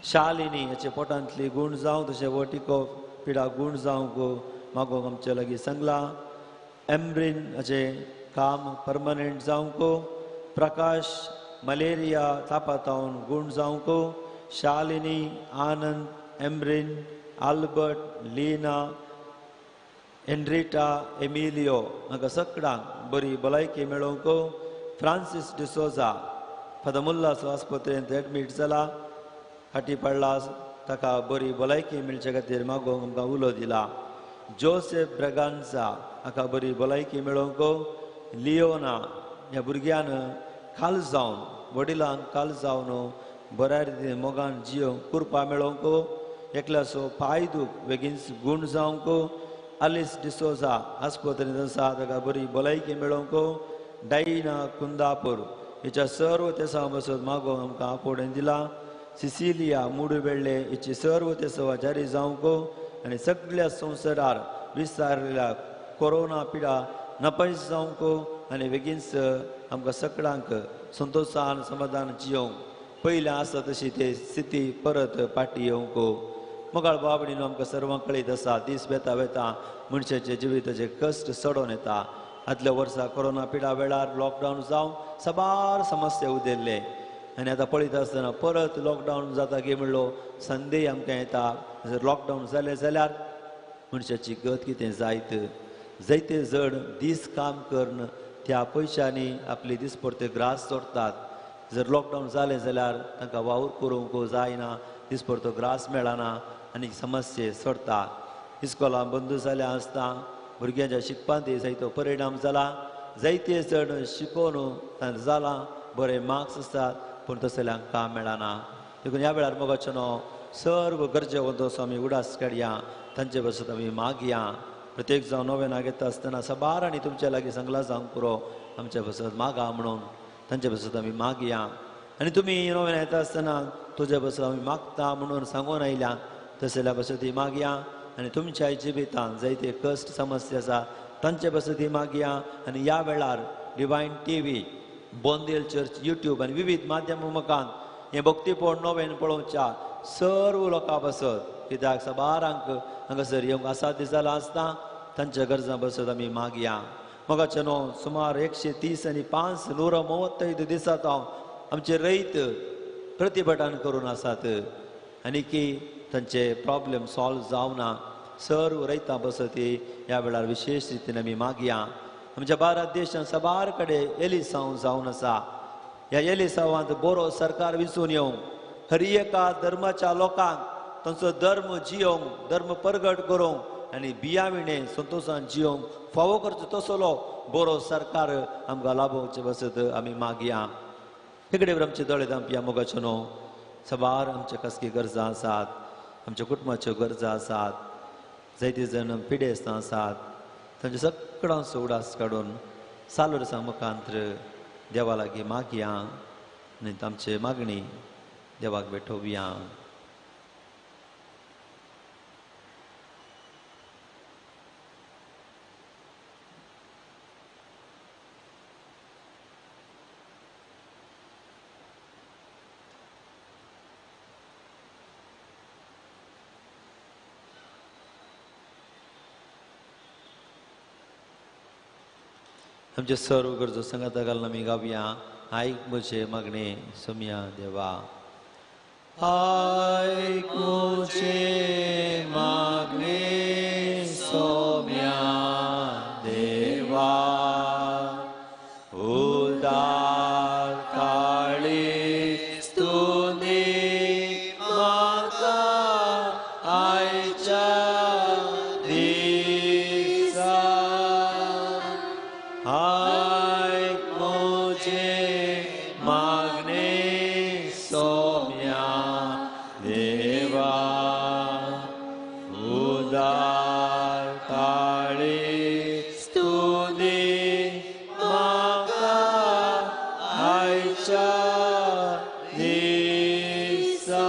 शालिनी हाचे पोटांतली गूण जावं तशें वटिको पिडा गूण जावंक मागोवंक आमचे लागीं सांगलां. एम्ब्रीन हाचें काम परमनंट जावंक, प्रकाश मलेरिया तापातावन गूण जावंक, शालिनी, आनंद, एम्ब्रीन, आल्बर्ट, लीना, एनरिटा, एमिलियो हांकां सगळ्यांक बरी भलायकी मेळोवंक, फ्रांसीस डिसोजा फादर मुल्लास आस्पत्रेंत एडमीट जाला, फाटीं पडला ताका बरी भलायकी मेळचे खातीर मागोवंक आमकां उलो दिला. जोसेफ ब्रगांजा हाका बरी भलायकी मेळोवंक, लियोना ह्या भुरग्यान काल जावन वडिलांक काल जावन बऱ्या रितीन मोगान जियोवंक कृपा मेळोवंक, एकल्याचो पांय दूख बेगीन गूण जावंक, आलिस डिसोजा आस्पत्रेंत आसा ताका बरी भलायकी मेळोवंक, डायना कुंदापूर हिच्या सर्व तेसांव पासून मागोवंक आमकां आपोवणें दिलां. सिसिलिया मुडुबेल्ले हिची सर्व तेसवा जारी जावंक आनी सगळ्या संवसारार विस्तारलेल्या कोरोना पिडा नपयस जावंक आनी बेगीनच आमकां सगळ्यांक संतोशान समाधान जियोवंक पयलें आसा तशी ते स्थिती परत फाटीं येवंक. मोगाळ बाबडीन आमकां सर्वांक कळीत आसा दीस वेता वेता मनशाचे जिविताचे कश्ट चडोवन येता. आदल्या वर्सा कोरोना पिडा वेळार लॉकडावन जावन साबार समस्या उदेल्ले आनी आतां पळयत आसतना परत लॉकडावन जाता की म्हणलो संदेह आमकां येता. जर लॉकडावन जालें जाल्यार मनशाची गत कितें जायत, जायते जण दीस काम करून त्या पयशांनी आपली दिसपडते ग्रास जोडटात. जर लॉकडावन जालें जाल्यार तांकां वावर करूंक जायना, दिसपडतो ग्रास मेळना आनी समस्या सोडटा. इस्कोलां बंद जाल्यां आसता भुरग्यांच्या शिकपांत जायतो परिणाम जाला. जायते जण शिकोवन तांकां जालां बरे मार्क्स आसतात पूण तसल्यांक काम मेळना. देखून ह्या वेळार मोगाचो न्हू सर्व गरजेवंत आमी उडास काडया, तांचे बसत आमी मागया. प्रत्येक जावन नोवेनाक येता आसतना साबार आनी तुमच्या लागीं सांगलां जावंक पुरो आमच्या बसत मागा म्हणून तांचे बसत आमी मागया. आनी तुमी नोवेना येता आसतना तुजे बसत आमी मागता म्हणून सांगून आयल्या तसल्या बसत ती मागया. आनी तुमच्या जिवितांत जायते कश्ट समस्या आसा तांचे बसत ती मागया. आनी ह्या वेळार Divine T V, Bondel church, YouTube आनी विविध माध्यमां मुखान हें भक्तीपण नोवेन पळोवच्या सर्व लोकां बसत, कित्याक साबारांक हांगासर येवंक आसा जालां आसता तांच्या गरजां बसत आमी मागया. मोगाचे न्हू सुमार 130 आनी 535 दिसांत हांव आमचे रयत प्रतिभटान करून आसात आनी की तांचे प्रॉब्लेम सॉल्व जावना. सर्व रयतां बसत ह्या वेळार विशेश रितीन आमी मागया. आमच्या भारत देशांत साबार कडेन एलिसांव जावन आसा. ह्या एलिसांवांत बरो सरकार विचून येवंक, हर एका धर्माच्या लोकांक तांचो धर्म जियोवंक, धर्म परगट करूंक आनी बिया विणें संतोशान जियोवंक फावो करचो तसलो बरो सरकार आमकां लाभोवचे बसत आमी मागया. हेकडे आमचे दोळे धांपया. मोगाच्यो न्हू साबार आमच्या खासगी गरजां आसात, आमच्या कुटुंबाच्यो गरजां आसात, जायते जाण पिडेस्तां आसात, तांचे सगळ्यांचो उडास काडून सालोरसा मुखांत्र देवा लागीं मागया आनी आमची मागणी देवाक भेटोवया. आमचे सर्व गरजो संगाता घालून आमी गावया. आयक म्हजें मागणें सोमया देवा, आयक म्हजें मागणें सोम्या देवा, उदार काळीज तूं दी म्हाका आयच्या दिसा. आयक म्हजें मागणें सोम्या देवा, उदार काळीज तूं दी म्हाका आयच्या दिसा.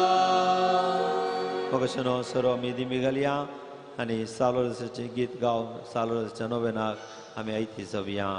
मोगाचें सर्व आमी दिमी घालया आनी सालोरसाचें गीत गावन सालोरसाच्या नोवेनाक आमी आयती जावया.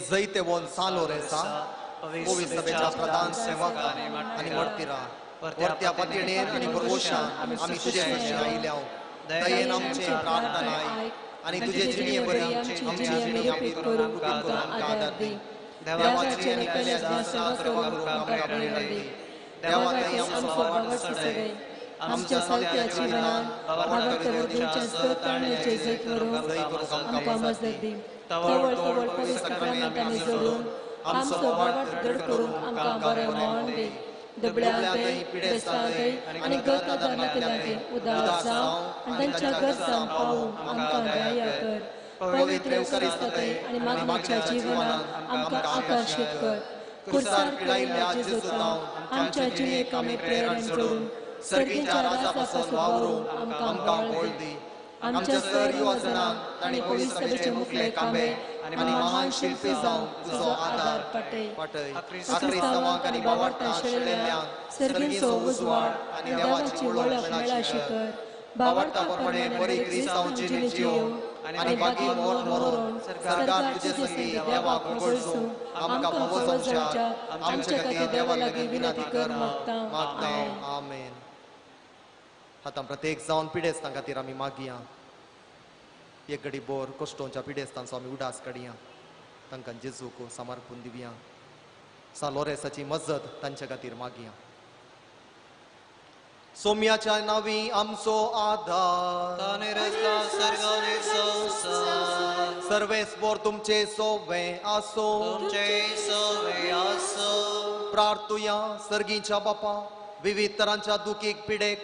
जैतेवन सालो रेसा पवित्र प्रधान सेवक आनी मर्तिरा वरत्या पतिणेर आनी भरवशान आमी तुजे सरशी आयल्या. दयेन आमचे प्रार्थना आयक आनी तुजे जिणये बरी आमची जिणी आमी करून आमकां आदार दी. देवाची आनी पेल्याची सेवा करूंक आमकां प्रेरणा दी. देवा ताई आमचो भावार्थ सडय, आमच्या सारक्या जिवनान भावार्थ वरदीच्या ताळमेचे जैत व्हरूंक आमकां मजत दी. तवळ तवळ पवित्र साक्रामेंतांनी जोडून आमचो भावार्थ दृढ करूंक आमकां बरें मरण दी. दुबळ्यांतय पिडेस्तांतय आनी गत आदार नातिल्ल्यांतय उदार जावं आनी तांच्या गरजांक पावूंक आमकां दया कर. पवित्र एवकारिस्तांतय आनी मागण्याच्या जिवनान आमकां आकर्शीत कर. कुर्सार पिडायिल्ल्या जेजूतांव आमच्या जिणेक आमी प्रेरण जोडून सर्गीच्या राजा पासून वावरूंक आमकां बळ दी. आमच्या सर्व वजनांक तांणी पवित्र सभेचे मुखले कांबे आनी महान शिल्पी जावन तुजो आदार पटय. क्रिस्तांवांक आनी भावार्थान शेळिल्ल्यांक सर्गीचो उजवाड आनी देवाची वळख मेळाशी कर. भावार्था प्रमाणे बरी क्रिस्तांव जिणी जियोवंक आनी बागी मोर मरोन सर्गात तुजे संगी देवाक वगळसूंक आमकां फावो जावच्या आमच्या खातीर देवा लागीं विनंती कर मागता. आमेन. आतां प्रत्येक जावन पिडेस्तां खातीर आमी मागया. एक घडी बोर कश्टोंच्या पिडेस्तांचो आमी उडास काडया, तांकां जेजूक समर्पून दिवया. सा लोरेसाची मजत तांच्या खातीर मागया. सोम्याच्या नावी आमचो आधार, सर्वेस्पोर तुमचे सोवे आसो. प्रार्थुया. सर्गीच्या बापा, विविध तरांच्या दुखीक, पिडेक,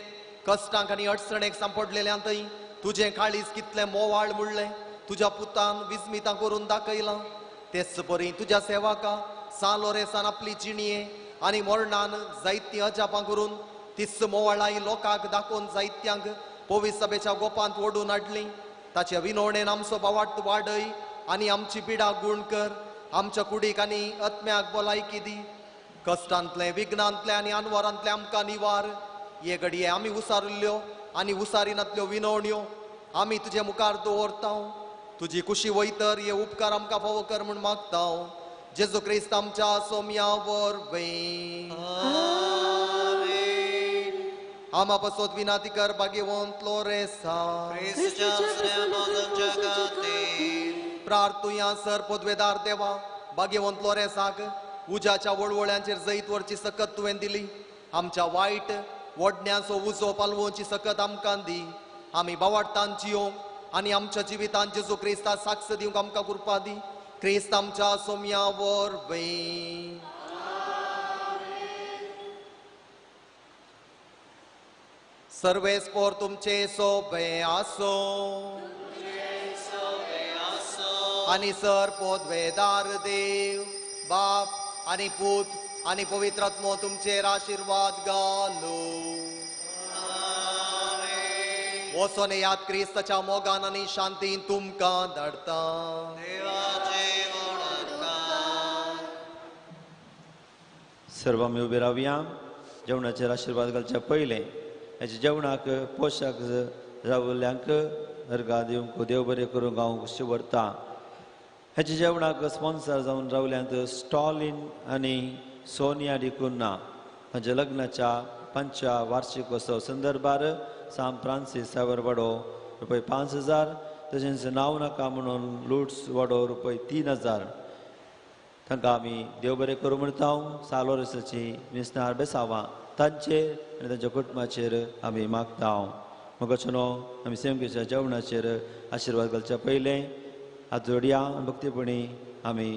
कश्टांक आनी अडचणेक सांपडलेल्यांतय तुजें काळीज कितलें मोवाळ मुडलें तुज्या पुतान विस्मितां करून दाखयलां. तेच परी तुज्या सेवाका सा लोरेसान आपली जिणये आनी मरणान जायतीं अजापां करून तीच मोवाळाई लोकांक दाखोवन जायत्यांक पवित्र सभेच्या गोपांत ओडून हाडली. ताच्या विनवणेन आमचो बावाट वाडय आनी आमची पिडा गूण कर. आमच्या कुडीक आनी आत्म्याक भलायकी दी. कश्टांतलें, विघ्नांतलें आनी अनवरांतलें आमकां निवार. हे घडये आमी उसारिल्ल्यो आनी उसारिनातल्यो विनवण्यो आमी तुजे मुखार दवरता. तुजी कुशी वयतर हे उपकार आमकां फावो कर म्हूण मागता. जेजू क्रिस्त आमच्या सोम्या वरवीं. आमा पासत विनाती कर भाग्यवंत लोरेसा. प्रार्थुया. सर पदवेदार देवा, भाग्यवंत लोरेसाक उज्याच्या वळवळ्यांचेर जैत वरची सकत तुवें दिली. आमच्या वायट वडण्यांचो उजो पालवोवची सकत आमकां दी. आमी बावाडतान जियोंक आनी आमच्या जिवितान जेजू क्रिस्ता साक्ष दिवंक आमकां कृपा दी. क्रिस्त आमच्या सोम्या वरवीं. सर्वेस्पोर तुमचे सोबे आसो आनी सर पदवेदार देव बाप आनी पूत आनी पवित्र आत्मो तुमचेर आशिर्वाद घालू. वचोन याद क्रिस्ताच्या मोगान आनी शांतीन तुमकां धाडटा. सर्व आमी उबे रावया. जेवणाचेर आशिर्वाद घालच्या पयलें हेच्या जेवणाक पोशाक रावल्ल्यांक अर्गां दिवंक देव बरें करूंक हांव खुशी व्हरता. हेच्या जेवणाक स्पॉन्सर जावन रावल्यांत स्टॉलिन आनी सोनिया डिकुन्ना तांच्या लग्नाच्या 5व्या वार्षिकोत्सव संदर्भार सांत फ्रांसीस सावर वाडो रुपये 5,000, तशेंच नांव नाका म्हणून लुट्स वाडो रुपये 3,000. तांकां आमी देव बरें करूं म्हणटा. सालोरसाची मिसनार बेसावां तांचेर आनी तांच्या कुटुंबाचेर आमी मागता. मगचनो आमी सेमकेच्या जेवणाचेर आशिर्वाद घालच्या पयलें हात जोडया आनी भक्तीपणी आमी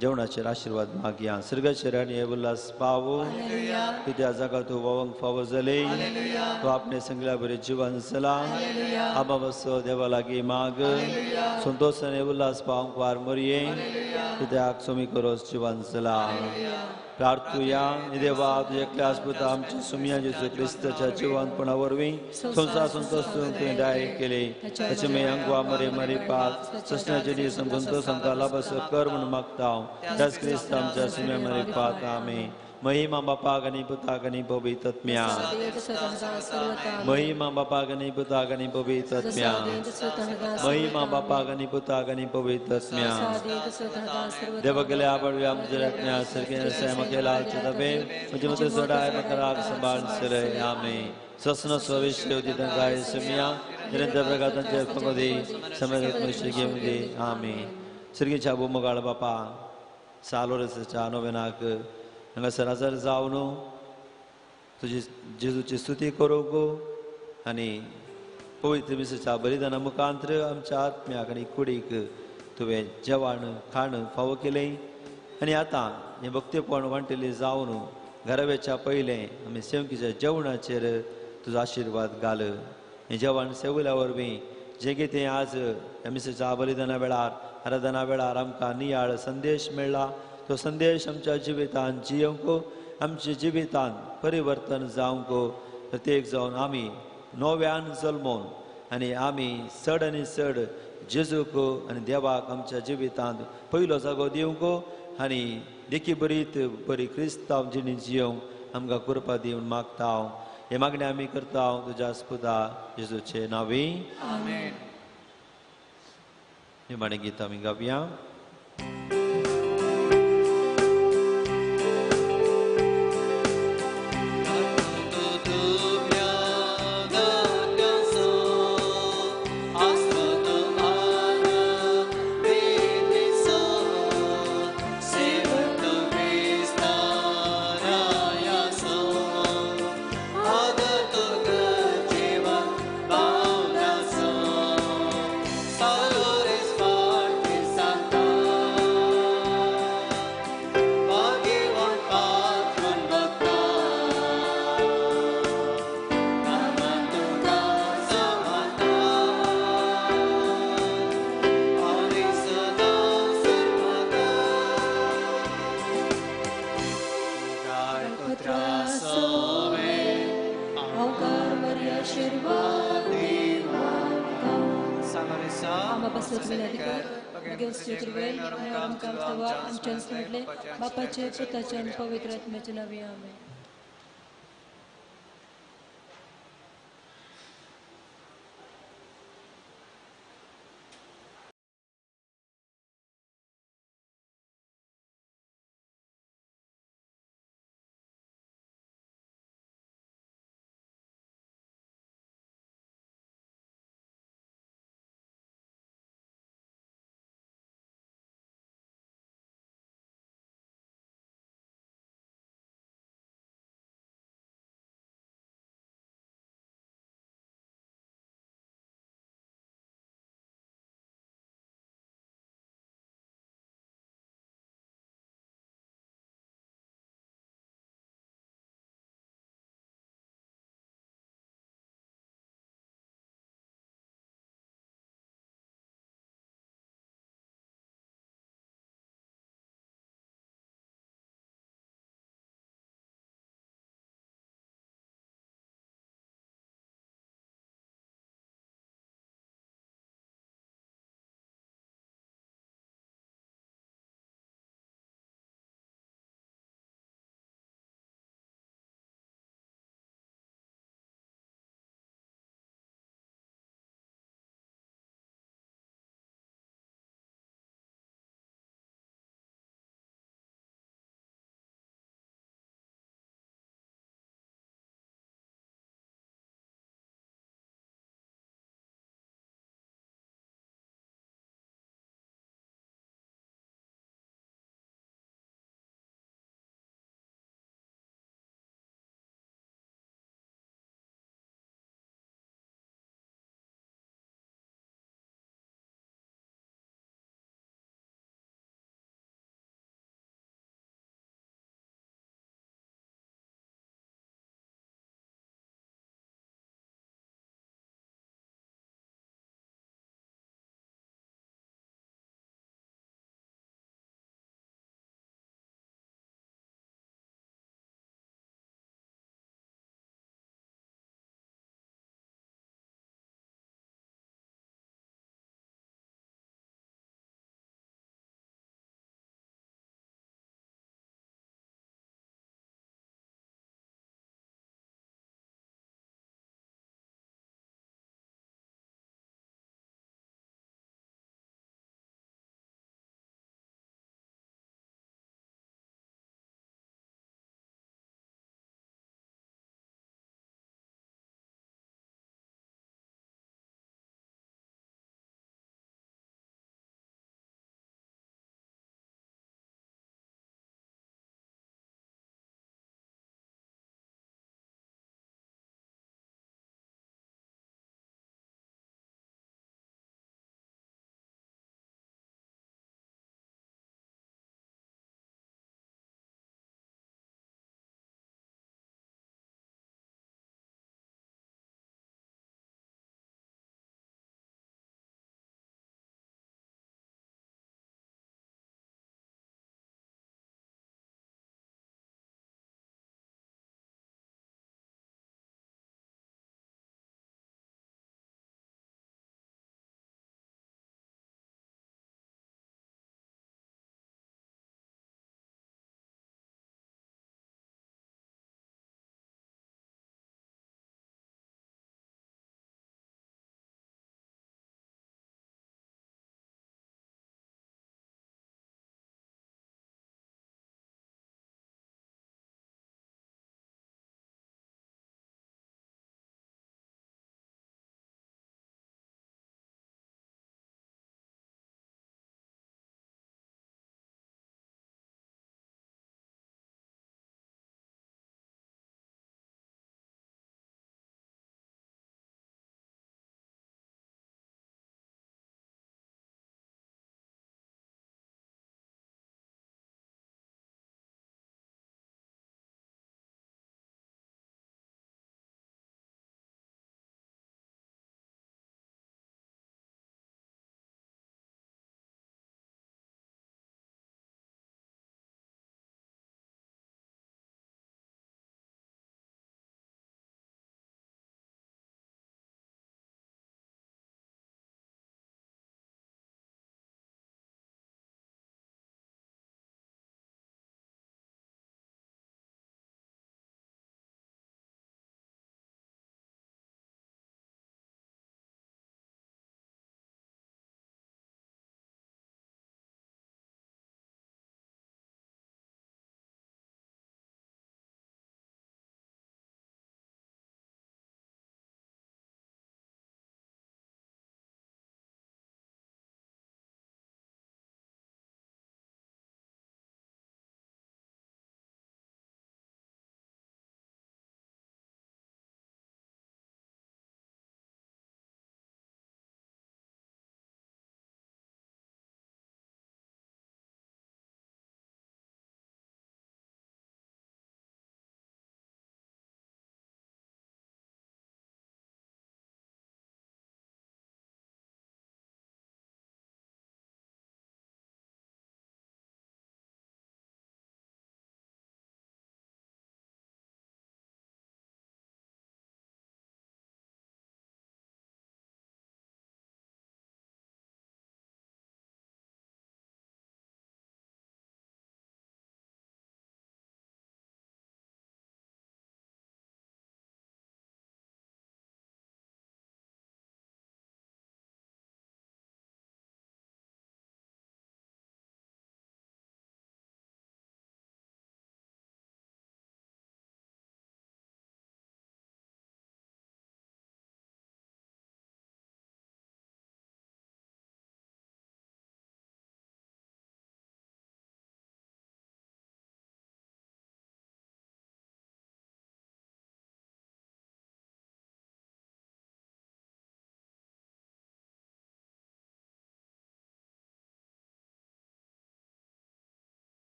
जेवणाचेर आशिर्वाद मागया. सर्गाचेर आनी हे उल्हास पावो तुज्या जागा तूं व्होवंक फावो जाले. तूं आपणे संगल्या बरें जिवन चला. आबा बसो देवा लागीं माग. संतोश आनी उल्हास पावंक वार मरये तुज्याक सोमी करोस जिवन चला. प्रार्थुया. देवा, तुज्या एकल्या आस्पुता आमच्या सुमया जेजू क्रिस्ताच्या जिवनपणा वरवीं संवसार संतोष तुवें दाय केले. ताचे मे अंगवा मरे मरे पात ससण्याचे दीस संतोष आमकां लाभसो कर म्हूण मागता. त्याच क्रिस्त आमच्या सुम्या मरे पात. आमी महिमा बापाक आनी पुताक आनी पवित्र आत्म्या. महिमा बापाक आनी पुताक आनी पवित्र आत्म्या. महिमा बापाक आनी पुताक आनी पवित्र आत्म्या. देवगेल्या आवडव्या आमच्या आत्म्या सारकें म्हाका लालचे दबे म्हजे मते सोडाय म्हाका राग सांबाळ सरे. आमी ससन स्वविश्व तांकां सुम्या निरंतर प्रकार तांचे फगोदी समय घेवन दी. आमी सर्गीच्या भुमगाळ बापा सालोरसाच्या नोवेनाक हांगासर हजर जावन तुजी जेजूची स्तुती करूंक आनी पवित्र मिसाच्या बलिदाना मुखांत्र आमच्या आत्म्याक आनी कुडीक तुवें जेवण खाण फावो केलें. आनी आतां हें भक्तीपण वांटिल्लें जावन घराब्याच्या पयलें आमी सेवकीच्या जेवणाचेर तुजो आशिर्वाद घाल. हें जेवण सेवल्या वरवीं जें कितें आज ह्या मिसाच्या बलिदाना वेळार आराधना वेळार आमकां नियाळ संदेश मेळ्ळा तो संदेश आमच्या जिवितान जियोंक, आमच्या जिवितान परिवर्तन जावंक, प्रत्येक जावन आमी नव्यान जल्मोन आनी आमी चड आनी चड जेजूक आनी देवाक आमच्या जिवितांत पयलो जागो दिवंक आनी देखी बरीत बरी क्रिस्तांव जिणी जियोंक आमकां कृपा दिवन मागता. हे मागणें आमी करता तुज्या स्पुता जेजूचे नांवी. निमाणें गीत आमी गावया. Save the त्रासोवे हांवकार आशीर्वाद आमा पासत विनंती कर आमच्या म्हटले बापाचे पुताचे आणि पवित्र आत्म्याचे नावे आमेन.